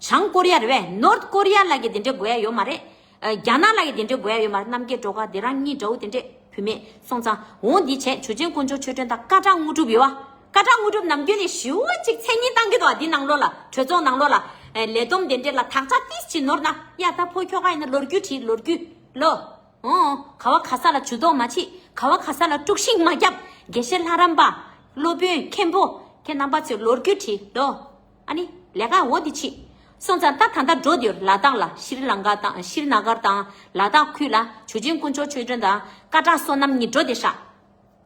བྱང་ཀོ་རི་ཡ་རེད་པས། ནོར་ཐ་ཀོ་རི་ཡ་ལ་གི་དེ་འདྲས་དགོས་ཡ་ཡོད་མ་རེད། ཨ་རྒྱ་ནག་ལ་ཡི་དེ་འདྲའི་དགོས་ཡ་ཡོད་མ་རེད། རྣམ་རྒྱལ་སྒྲོལ་དཀར་དེ་རང་གཉིས་འདྲ་བོ་དེ་འདྲས་བུད་མེད་སོང་ཙང་འོང་འདི་བྱས་ཆོས་རྒྱལ་དཀོན་མཆོག་ཆོས་སྒྲོན་དང་ཀ་བྲག་དངོས་གྲུབ་ཡོད་བ། ཀ་བྲག་དངོས་གྲུབ་ནམ་རྒྱུན་ནས་ཞེ་པོ་ཅིག་མཚན་སྙན་བཏང་གི་འདུག་བ། འདི་ནང་ལོགས་ལ་གྲོས་ཚོགས་ནང་ལོགས་ལ་ཨེ་ལས་བསྡོམས་དེ་འདྲས་ལ་དག་ཆ་ཏིས་ཅིག་ནོར་ན་ཡ་ད་ཕོ་ཁྱོ་ག་ཡིན་ན་ལོ་རྒྱུས་བྲིས་ལོ་རྒྱུས་ལོ། ཨོ་ག་བ་ག་ས་ལ་ཇུས་གཏོགས་མ་བྱེད། ག་བ་ག་ས་ལ་དཀྲུག་ཤིང་མ་བརྒྱབ། དགེ་བཤེས་ལྷ་རམས་པ། སློབ་དཔོན་མཁན་པོ་ཁྱེད་རྣམ་པ་ཚོས་ལོ་རྒྱུས་བྲིས་ལོ། ཨ་ནི་ལས་ཀ་འོ་འདི་ཕྱིས། སོང་ཙང་ད་ད་ལྟ་འགྲོ་དེ་ལ་དྭགས་ལ་ཤྲི་ལང་ཀ་དང་ཤྲི་ན་གར་དང་ལ་དྭགས་ཁུལ་ལ་ཆོས་རྒྱལ་དཀོན་མཆོག་ཆོས་སྒྲོན་དང་ཀ་བྲག་བསོད་ནམས་གཉིས་འགྲོ་དེ་ཤག་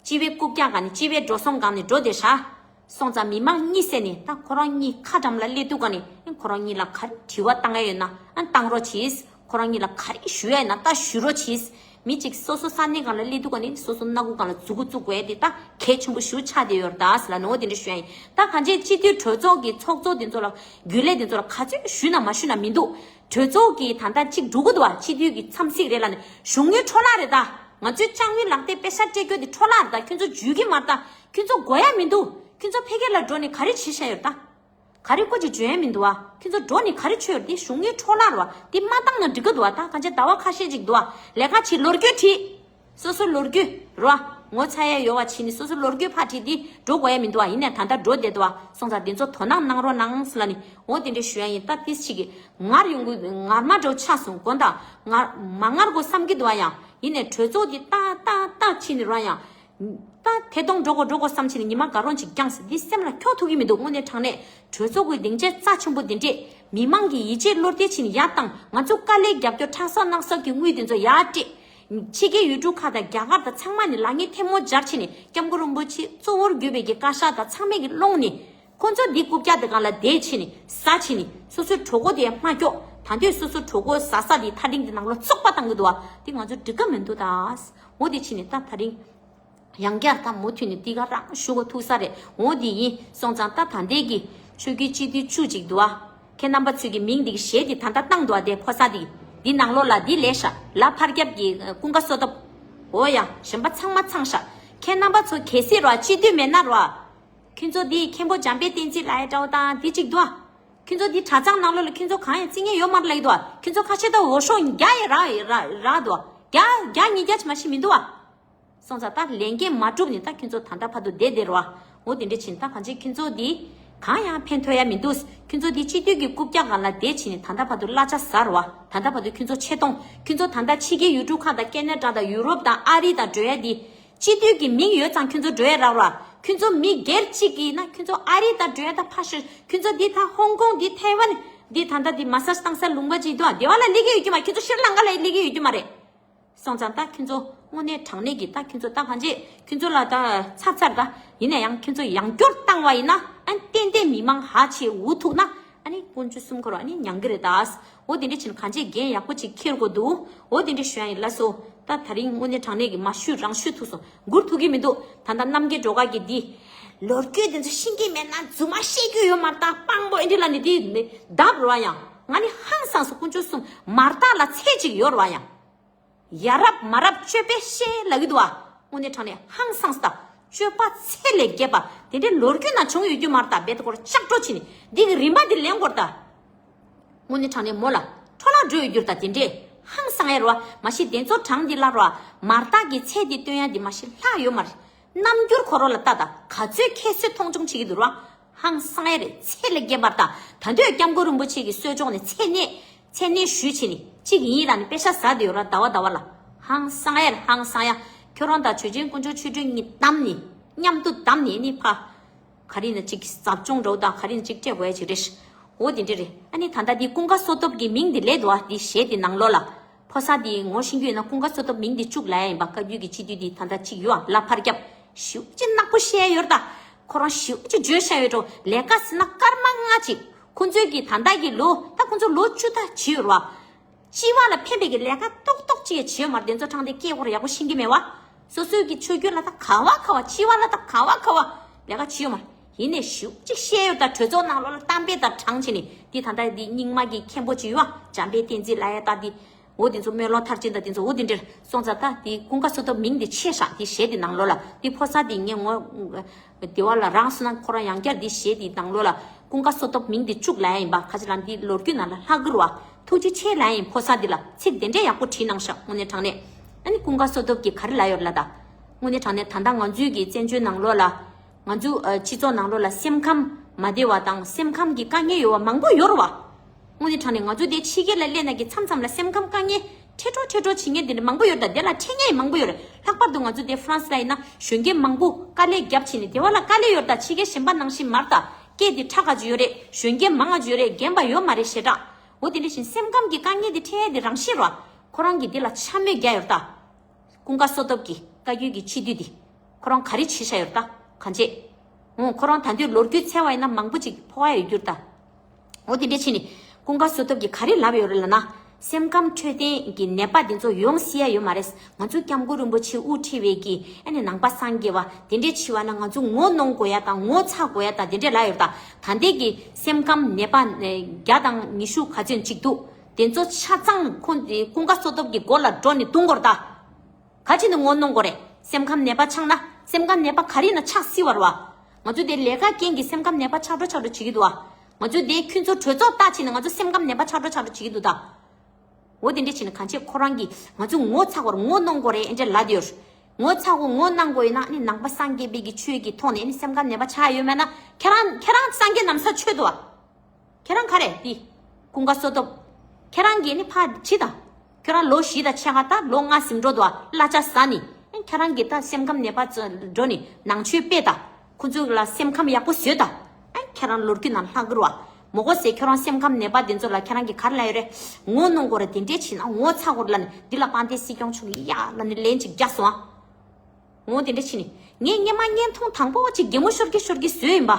སྤྱི་པའི་རྐུབ་བཀྱག་སྒང་ནས་སྤྱི་པའི་འགྲོ་སོང་སྒང་ནས་འགྲོ་དེ་ཤག་སོང་ཙང་མི་མང་གཉིད་སད་ནས་ད་ཁོ་རང་གཉིས་ཁ་འགྲམ་ལ་སླེབས་དུས་སྒང་ནས་ཁོ་རང་གཉིས་ལ་ག་རེ་དྲི་བ་བཏང་ཡ་ཡོད་ན་ཨ་བཏང་རོགས་གྱིས། ཁོ་རང་གཉིས་ལ་ག་རེ་ཞུ་ཡ་ཡིན་ན་ད་ཞུ་རོགས་གྱིས། མི་གཅིག་སོ་སོ་ས་གནས་སྒང་ལ་སླེབས་དུས་སྒང་ནས་སོ་སོ་སྣ་ཁུག་སྒང་ལ་མཛུ་གུ་བཙུགས་དགོས་ཡ་དེ་ད་གལ་ཆེན་པོ་ཞེ་པོ་ཆགས་བསྡད་ཡོད་རེད་ད་ཟེར་ལབ་ནས་འོ་དེ་འདྲ་ཞུ་ཡ་ཡིན། ད་གང་ཅི་སྤྱི་འཐུས་གྲོས་ཚོགས་ཀྱི་ཚོགས་གཙོ་དེ་ཚོ་ལ་རྒྱུན་ལས་དེ་ཚོ་ལ་ག་ཚོད་ཞུས་ན་མ་ཞུས་ན་མི་འདུག་གྲོས་ཚོགས་ཀྱི་ད་ལྟ་གཅིག་འགྲོ་གི་འདུག་བ། སྤྱི་འཐུས་ཀྱི་འཚམས་གཟིགས་རེད་ལབ་ནས་གཞུང་གི་འཕྲོ་བརླག་རེད་ད། ང་ཚོའི་ཅང་ཝུའུ་ལག་དེབ་པེ་ས་སྤྲད་རྒྱུ་དེ་འཕྲོ་བརླག་རེད་ད། ཁྱོད་ཚོ་འཇུས་ཀྱི་མ་རེད་ད། ཁྱོད་ཚོ་དགོས་ཡ་མི་འདུག་ཁྱོད་ཚོ་ཕ་གི་ལ་འགྲོ་ནས་ག་རེ་བྱེད་བཞིན་ཡོད་རེད་ད། ག་རེ་བཀོད་ཅིག་བྱོན་ཡ་མི་འདུག་བ། ཁྱོད་ཚོ་འགྲོ་ནི་ག་རེ་བྱོས་རེད། དེ་གཞུང་གི་འཕྲོ་བརླག་རེད་བ། དེ་མ་བཏང་ན་འགྲིག་གི་འདུག་བ། ད་གང་ཅི་ཟླ་བ་ཁ་ཤས་ཅིག་འདུག་བ། ལས་ཀ་བྱེད། ལོ་རྒྱུས་བྲིས། སོ་སོ་ལོ་རྒྱུས་རེད་བ། ངོ་ཚ་ཡ་ཡོད་བ་བྱས་ནི་སོ་སོ་ལོ་རྒྱུས་ཕར་བྲིས་ཏེ་འགྲོ་དགོས་ཡ་མི་འདུག་བ། ཡིན་ནའི་ད་ལྟ་འགྲོ་བསྡད་འདུག་བ། སོང་ཙང་དེ་ཚོ་དོ་སྣང་གནང་རོགས་གནང་ཟེར་ལབ་ནི་འོ་དེ་འདྲ་ཞུ་ཡ་ཡིན། ད་ཏིས་ཅིག་གི་ངར་ཡོང་གི་ངར་མ་འགྲོ་ཆགས་སོང་དགོངས་དག་ངར་མ་ངར་དགོས་བསམ་གི་འདུག་བ། ཡང་ཡིན་ནའི་གྲོས་ཚོགས་དེ་ཏག་ཏག་ཏག་བྱས་ནི་རོ་ཡང་། ད་ཐད་གཏོང་འགྲོ་དགོས་འགྲོ་དགོས་བསམ་བྱས་ནས་ཉི་མ་དགའ་རོགས་ཅིག་བསྐྱངས་ཟེར་འདི་སེམས་ལ་འཁྱོག་ཐུབ་ཀྱི་མི་འདུག་དངོས་གནས་དྲང་གནས་གྲོས་ཚོགས་ཀྱི་སྡིངས་ཆ་རྩ་ཆེན་པོ་འདི་འདྲས་མི་མང་གི་ཡིད་ཆེས་བློ་གཏད་བྱས་ནས་ཡར་བཏང་། ང་ཚོ་དཀའ་ལས་རྒྱབ་སྐྱོར་ཁྲག་ཟག་རྣག་ཟག་གི་དངུལ་དེ་ཚོ་ཡར་སྤྲད། ཕྱི་རྒྱལ་ཡུལ་གྲུ་ཁག་དང་རྒྱ་གར་དང་ཚང་མ་ནས་ལག་གཉིས་ཐལ་མོ་སྦྱར་བྱས་ནས་སྐྱབས་མགོན་རིན་པོ་ཆེ་གཙོ་བོར་གྱུར་པའི་གི་བཀའ་ཤག་དང་ཚང་མས་གི་སློང་ནས། ཁོ་ཚོ་འདི་རྐུབ་བཀྱག་དེ་སྒང་ལ་བསྡད་བྱས་ནས་ཟ་བྱས་ནས་སོ་སོའི་གྲོད་ཁོག་དེ་ཡང་མ་སྐྱོག་ད་དུང་སོ་སོའི་གྲོད་ཁོག་ཟ་ས་དེ་ཐག་རིང་དེ་ནང་ལ་བཙོག་པ་བཏང་གི་འདུག་བ། དེ་ང་ཚོ་འགྲིག་ག་མི་འདུག་ད། འོ་དེ་བྱས་ནས་ད་ད་རིང་ཡང་བསྐྱར་ད་མུ་མཐུད་ནས་འདི་ག་རང་ཞུ་དགོས་ཐུག་ས་རེད། འོ་དེ་ཡིན། སོང་ཙང་ད་ད་ལྟའི་གི་ ཆོས་བརྒྱུད་སྤྱི་འཐུས་བཅུ་གཅིག་འདུག་ཨ། ཁྱེད་རྣམ་པ་ཚོས་ཀྱི་མིང་འདི་གི་གཞས་འདི་ད་ལྟ་བཏང་འདུག་ཨ། དེ་ཕོ་གསར་འདི་འདི་ནང་ལོགས་ལ་འདི་ལས་ཤ་ལ་ཕར་རྒྱབ་ཀྱི་ཀུན་དགའ་བསོད་སྟོབས། འོ་ཡ། གཞན་པ་ཚང་མ་ཚང་ཤ། ཁྱེད་རྣམ་པ་ཚོ་གལ་སྲིད་རོ་ཨ་སྤྱི་འཐུས་མེད་ན་རོ་ཨ། ཁྱོད་ཚོ་འདི་མཁན་པོ་འཇམ་དཔལ་བསྟན་འཛིན་ལ་ཡ་འདྲ་བོ་དང་འདི་གཅིག་འདུག་ཨ། ཁྱོད་ཚོ་འདི་གྲྭ་ཚང་ནང་ལོགས་ལ་ཁྱོད་ཚོ་གང་ཡང་རྩི་མཁན་ཡོད་མ་རེད་ལབ་ཀྱི་འདུག་ཨ། ཁྱོད་ཚོ་ཁ་ཤས་ད་འོ་ཤོག་བརྒྱ་ཡི་རག་ཡི་རག་རག་འདུག་ཨ། བརྒྱ་བརྒྱ་ཉིས་བརྒྱ་ཅིག་མ་ཤི་མི་འདུག་ཨ། སོང་ཙང་ད་ལས་འགན་མ་གྲུབ་ནས་ད་ཁྱོད་ཚོ་ད་ལྟ་བར་དུ་བསྡད་བསྡད་རོ་ཨ། འོ་དེ་འདྲ་ཕྱིན་ད་གང་ཅི་ཁྱོད་ཚོ་འདི་གང་ཡང་ཕན་ཐོགས་ཡ་མི་འདུག་ཁྱོད་ཚོ་འདི་སྤྱི་འཐུས་ཀྱི་རྐུབ་བཀྱག་སྒང་ལ་བསྡད་ཕྱིན་ནས་ད་ལྟ་བར་དུ་གླ་ཆ་ཟ་རོ་ཨ། ད་ལྟ་བར་དུ་ཁྱོད་ཚོ་ཆེ་མཐོང་། ཁྱོད་ཚོ་ད་ལྟ་ཕྱི་རྒྱལ་ཡུལ་གྲུ་ཁག་དང་ཀེ་ན་ཌ་དང་ཡུ་རོབ་དང་ཨ་རི་དང་འགྲོ་ཡ་འདི། སྤྱི་འཐུས་ཀྱི་མིང་ཡོད་ཙང་ཁྱོད་ཚོ་འགྲོ་ཡ་རག་ར། ཁྱོད་ཚོ་མི་སྒེར་གཅིག་གིས་ན་ཁྱོད་ཚོ་ཨ་རི་དང་འགྲོ་ཡ་ད་ཕ་ཤོད། ཁྱོད་ཚོ་འདི་ད་ཧོང་ཀོང་འདི་ཐའེ་ཝན་འདི་ད་ལྟ་འདི་མ་སཱ་ཇི་བཏང་ས་ལུང་པ་ཅིག་འདུག་ཨ། དེ་བ་ལ་སླེབས་ཀྱི་ཡོད་ཀྱི་མ། ཁྱོད་ཚོ་ཤྲི་ལང་ཀ་ལ་སླེབས་ཀྱི་ཡོད་ཀྱི་མ་རེད། སོང་ཙང་ད་ཁྱོད་ཚོ་དངོས་གནས་དྲང་གནས་ཀྱི་ད་ཁྱོད་ཚོ་ད་གང་བྱེད། ཁྱོད་ཚོ་ལ་ད་ཚར་ཚར་ད་ཡིན་ན་ཡང་ཁྱོད་ཚོ་ཡང་སྐྱོར་བཏང་བ་ཡིན་ན་ཨ་ཏན་ཏན་མི་མང་ཧ་ཆེ་འུ་ཐུག་ན། ཨ་ནི་དཀོན་མཆོག་གསུམ་འཁོར་ཨ་ནི་མྱང་གི་རེད་ད། འོ་དེ་འདྲ་ཕྱིན་གང་ཅི་འགན་ཡག་པོ་ཅིག་འཁྱེར་དགོས་འདུག་འོ་དེ་འདྲ་ཞུ་ཡ་ཡིན་ལགས་སོ། ད་ད་རིང་དངོས་གནས་དྲང་གནས་ཀྱི་མ་ཞུས་རང་ཞུས་ཐུབ་སོང་། སྒུར་ཐུབ་ཀྱི་མི་འདུག་ད་ལྟ་རྣམ་རྒྱལ་སྒྲོལ་དཀར་གྱིས་འདི་ལོ་རྒྱུས་དེ་ཚོ་ཤེས་ཀྱི་མེད་ན་རྫུན་མ་བཤད་རྒྱུ་ཡོད་མ་རེད་ད། དཔང་པོ་ཨེ་འདྲ་ལ་ནི་དེ་མི་བརྡབ་རོ་ཡང་། ང་ནི་ཧང་སངས་སོང་། དཀོན་མཆོག་གསུམ་མར་ཐག་ལ་ཚད་ཅིག་ཡོད་རོ་ཡང་། ཡ་རབས་མ་རབས་སྤྱོད་པའི་ཤེས་ལབ་ཀྱི་འདུག་ཨ། དངོས་གནས་དྲང་གནས་ཧང་སངས་སོང་། སྤྱོད་པ་ཚད་ལས་བརྒལ་བ་དེ་འདྲའི་ལོ་རྒྱུས་ནང་བྱུང་ཡོད་རྒྱུ་མ་རེད་ད། རྦད་དེ་ཁོ་རང་ལྕགས་སྒྲོག་བྱས་ནས་འདི་གི་རིམ་པ་འདི་ལེན་དགོས་རེད་ད། དངོས་གནས་དྲང་གནས་མོ་ལ་འཕྲོ་བརླག་འགྲོ་ཡོད་རྒྱུ་རེད་ད། དེ་འདྲས་ཧང་སངས་ཡ་རེད་བ། མ་གཞི་དེ་ཚོ་གྲངས་འདི་ལ་རོ། མར་ཐག་གི་ཚད་འདི་སྟོན་ཡ་འདི་མ་གཞི་ལྷག་ཡོད་མ་རེད། རྣམ་འགྱུར་ཁོ་རང་ལ་ལྟ་ད། ག་ཚོད་ཁྱད་གསོད་མཐོང་ཆུང་བྱེད་ཀྱི་འདུག་རོ། ཧང་སངས་ཡ་རེད། ཚད་ལས་བརྒལ་བར་ད། ད་དུང་སྐྱབས་མགོན་རིན་པོ་ཆེ་གི་གསོལ་ལྕོག་ནས་ཚད་གནས་ཚད་གནས་ཞུས་བྱས་ནས་གཅིག་ཡིན་ལ་ནི་པེ་ཤ་ཟ་བསྡད་ཡོད་ར། ཟླ་བ་ཟླ་བ་ལ་ཧང་སངས་ཡ་རེད། ཧང་སངས་ཡ། ཁྱོད་རང་དང་ཆོས་རྒྱལ་དཀོན་མཆོག་མཆོད་སྤྲིན་གཉིས་བསྡམས་ནས་མཉམ་དུ་བསྡམས་ནས་ནི་ཕ། ག་རེ་ན་ཅིག་ཟབ་སྦྱོང་འགྲོ་དང་ག་རེ་ན་ཅིག་སྤྲད་དགོས་ཡ་ཅིག་རེད། འོ་དེ་འདྲ་རེད། ཨ་ནི་ད་ལྟ་འདི་ཀུན་དགའ་བསོད་སྟོབས་ཀྱི་མིང་འདི་ལས་འདུག་ཨ། འདི་གཞས་འདི་ནང་ལོགས་ལ། ཕོ་གསར་འདི་ངོ་ཤེས་རྒྱུ་ཡིན་ན་ཀུན་དགའ་བསོད་སྟོབས་མིང་འདི་བཅུག་ལབ་ཡ་ཡིན་པ། བཀའ་བརྒྱུད་ཀྱི་སྤྱི་འཐུས་འདི་ད་ལྟ་གཅིག་ཡོད་ཨ། ལ་ཕར་རྒྱབ། ཞེ་པོ་ཅིག་ནག་པོ་བཤད་ཡ་ཡོད་རེད་ད། ཁོ་རང་ཞེ་པོ་ཅིག་བརྗོད་བཞག་ཡོད་འགྲོ། ལས་ཀ་ཟེར་ན་སྐར་མ་ལྔ་ཅིག་ཁོ་ཚོས་ཀྱི་ད་ལྟ་གི་ལོ་ད་ཁོ་ཚོ་ལོ་བཅུ་ད་བྱས་ཡོད་རེད་བ། སྤྱི་བ་ལ་ཕན་པའི་གི་ལས་ཀ་ཏོག་ཏོག་ཅིག་ཡང་བྱེད་ཡོད་མ་རེད། དེ་ཚོ་དྲང་བདེན་སྐད་སྐོར་ཡག་པོ་ཤེས་ཀྱི་མེད་བ། སོ་སོའི་གི་ཆོས་བརྒྱུད་ལ་ད་ག་བ་ག་བ། སྤྱི་བ་ལ་ད་ག་བ་ག་བ་ལས་ཀ་བྱེད་ཡོད་མ་རེད། ཡིན་ནའི་ཞེ་པོ་ཅིག་བཤད་ཡོད་ད། གྲོས་ཚོགས་ནང་ལོགས་ལ་གཏམ་དཔེ་ད་དྲངས་བྱས་ནས་འདི་ད་ལྟ་འདི་རྙིང་མ་གི་མཁན་པོ་ཅིག་ཡོད་བ། འཇམ་དཔལ་བསྟན་འཛིན་ལབ་ཡ་ད་འདི། འོ་དེ་ཚོ་སྨོན་ལམ་མཐར་ཕྱིན་ད་དེ་ཚོ་འོ་དེ་འདྲ་སོང་ཙང་ད་དེ་ཀུན་དགའ་བསོད་སྟོབས་མིང་དེ་ཆད་ཤག་དེ་གཞས་དེ་ནང་ལོགས་ལ་དེ་ཕོ་གསར་དེ་ངས་ངོ་། དེ་བ་ལ་རང་སོང་ན་ཁོ་རང་ཡང་བསྐྱར་འདི་གཞས་འདི་ནང་ལོགས་ལ་ཀུན་དགའ་བསོད་སྟོབས་མིང་འདི་བཅུག་ལབ་ཡ་ཡིན་པ། ཁ་ཅིག་ལ་འདི་ལོ་རྒྱུས་ནང་ལ་ལྷག་གི་རེད་བ། ཐུགས་རྗེ་ཆེ་ལབ་ཡ་ཡིན། ཕོ་གསར་འདི་ལ་ཚིག་དེ་འདྲས་ཡག་པོ་བྲིས་གནང་ཤག་དངོས་གནས་དྲང་གནས། ཨ་ནི་ཀུན་དགའ་བསོད་སྟོབས་ཀྱིས་ག་རེ་ལབ་ཡོད་ལབ་ད། དངོས་གནས་དྲང་གནས་ད་ལྟ་ང་ཚོའི་གི་བཙན་བྱོལ་ནང་ལོགས་ལ་ང་ཚོ་ཨ་སྤྱི་ཚོགས་ནང་ལོགས་ལ་སེམས་ཁམས་མ་བདེ་བ་དང་སེམས་ཁམས་ཀྱི་དཀའ་ངལ་ཡོད་པ་མང་པོ་ཡོད་རེད་བ། དངོས་གནས་དྲང་གནས་ང་ཚོ་དེ་ཕྱི་རྒྱལ་ལ་སླེབས་ན་གི་མཚམས་མཚམས་ལ་སེམས་ཁམས་དཀའ་ངལ་ཁྲེ་ཁྲོ་ཁྲེ་ཁྲོ་བྱེད་མཁན་དེ་འདྲ་མང་པོ་ཡོད་རེད་ད། དེ་ལ་འཕྲད་མཁན་ཡང་མང་པོ་ཡོད་རེད། ལྷག་པར་དུ་ང་ཚོ་དེ་ཧྥ་རན་སི་ལ་ཡིན་ན་གཞོན་སྐྱེས་མང་པོ་དཀའ་ལས་བརྒྱབ་ཕྱིན་ནས་དེ་བ་ལ་དཀའ་ལས་ཡོད་རེད་ད། ཕྱི་རྒྱལ་གཞན་པ་ནང་བཞིན་མ་རེད་ད། སྐད་དེ་ཁྲ་ག་ཅིག་ཡོད་རེད། གཞོན་སྐྱེས་མང་ག་ཅིག་ཡོད་རེད། རྒན་པ་ཡོད་མ་རེད་ཞེ་དྲག་འོ་དེ་འདྲ་བཞིན་སེམས་ཁམས་ཀྱི་དཀའ་ངལ་དེ་འཕྲད་ཡ་དེ་རང་བཞིན་རེད་བ། ཁོ་རང་གིས་དེ་ལ་འཕྱ་སྨོད་རྒྱག་ཡོད་རེད་ད། ཀུན་དགའ་བསོད་སྟོབས་ཀྱི་བཀའ་བརྒྱུད་ཀྱི་སྤྱི་འཐུས་འདི། ཁོ་རང་ག་རེ་བྱས་བཞག་ཡོད་རེད་ད། གང་བྱས། འོ་ཁོ་རང་ད་དུང་ལོ་རྒྱུས་འཚོལ་བ་ཡིན་ན་མང་པོ་ཅིག་ཕོག་ཡ་ཡོད་རྒྱུ་རེད་ད། འོ་དེ་འདྲ་བྱས་ནས་ཀུན་དགའ་བསོད་སྟོབས་ཀྱིས་ག་རེ་ལབ་ཡོད་རེད་ལབ་ན། སེམས་ཁམས་འཕྲོད་བསྟེན་གྱི་ནད་པ་འདི་ཚོ་ཡོང་སྲིད་ཡ་ཡོད་མ་རེད། ང་ཚོ་སྐྱབས་མགོན་རིན་པོ་ཆེ་དབུ་ཁྲིད་པའི་གི་ཨ་ནི་ནང་པ་སངས་རྒྱས་པ་དེ་འདྲས་བྱས་པ་ན་ང་ཚོ་ངོ་གནོང་དགོས་ཡ་དང་ངོ་ཚ་དགོས་ཡ་དང་དེ་འདྲས་ལབ་ཡོད་རེད་ད། ད་ལྟའི་གི་སེམས་ཁམས་ནད་པ་བརྒྱ་དང་ཉི་ཤུ་ག་ཚོད་ཅིག་འདུག་དེ་ཚོ་ཆ་ཚང་ཁོང་དེ་ཀུན་དགའ་བསོད་སྟོབས་ཀྱི་མགོ་ལ་འགྲོ་ནས་བརྡུང་དགོས་རེད་ད། ག་ཅི་ནས་ངོ་གནོང་དགོས་རེད། སེམས་ཁམས་ནད་པ་ཆགས་ན་སེམས་ཁམས་ནད་པ་ག་རེ་ཡིན་ན་ཆགས་སྲིད་པ་རེད་བ། ང་ཚོ་དེ་ལས་ཀ་རྐྱེན་གྱིས་སེམས་ཁམས་ནད་པ་ཆགས་འགྲོ་ཆགས་འགྲོ་བྱེད་ཀྱི་འདུག་བ། ང་ཚོ་དེ་ཁྱོད་ཚོ་གྲོས་ཚོགས་ལྟ་བྱས་ནས་ང་ཚོ་སེམས་ཁམས་ནད་པ་ཆགས་འགྲོ་ཆགས་འགྲོ་བྱེད་ཀྱི་འདུག་ད། འོ་དེ་འདྲ་བྱས་ནས་གང་བྱེད་ཁོ་རང་གིས་ང་ཚོ་ངོ་ཚ་དགོས་རེད། ངོ་གནོང་དགོས་རེད། ཨེ་འདྲ་ལབ་བསྡད་ཡོད། ངོ་ཚ་དགོས་ངོ་གནང་དགོས་ཡིན་ན་ཨ་ནི་ནང་པ་སངས་རྒྱས་པའི་གི་ཆོས་ཀྱི་ཐོག་ནས་ཨ་ནི་སེམས་ཁམས་ནད་པ་ཆགས་ཡོད་མེད་ན་ཁྱེད་རང་ཁྱེད་རང་སངས་རྒྱས་ན་བཟའ་ཆོས་འདུག་བ། ཁྱེད་རང་ག་རེ་འདི། ཀུན་དགའ་བསོད་སྟོབས། ཁྱེད་རང་གིས་ནི་ཕར་ཕྱི་དང་། ཁྱེད་རང་ལོ་བཞི་དང་ཕྱེད་ཀ་ད་ལོ་ལྔ་ཟིན་འགྲོ་འདུག་ཨ། གླ་ཆ་ཟ་ནི། ཨེ་ཁྱེད་རང་གིས་ད་སེམས་ཁམས་ནད་པ་ཚོ་འགྲོ་ནི་ནང་ཆོས་སྤེལ་དང་། ཁོ་ཚོ་ལ་སེམས་ཁམས་ཡག་པོ་བཟོས་དང་། ཨེ་ཁྱེད་རང་ལོ་རྒྱུས་ནང་ལྷག་གི་རེད་བ། མོ་གོ་སེ་ཁྱེད་རང་སེམས་ཁམས་ནད་པ་དེ་ཚོ་ལ་ཁྱེད་རང་གིས་ག་རེ་ལབ་ཡོད་རེད། ངོ་གནོང་དགོས་རེད། དེ་འདྲས་བྱས་ན་ངོ་ཚ་དགོས་རེད་ལབ་ནི་འདི་ལ་དཔལ་ལྡན་སྲིད་སྐྱོང་མཆོག་གིས་ཡ་ལབ་ནི་ལན་ཅིག་རྒྱག་སོང་ཨ། འོ་དེ་འདྲ་བྱས་ནས་ངས་སྔོན་མ་བརྙན་ཐུང་དང་པོ་གཅིག་གད་མོ་ཤོར་གི་ཤོར་གི་བཟོས་ཡིན་པ།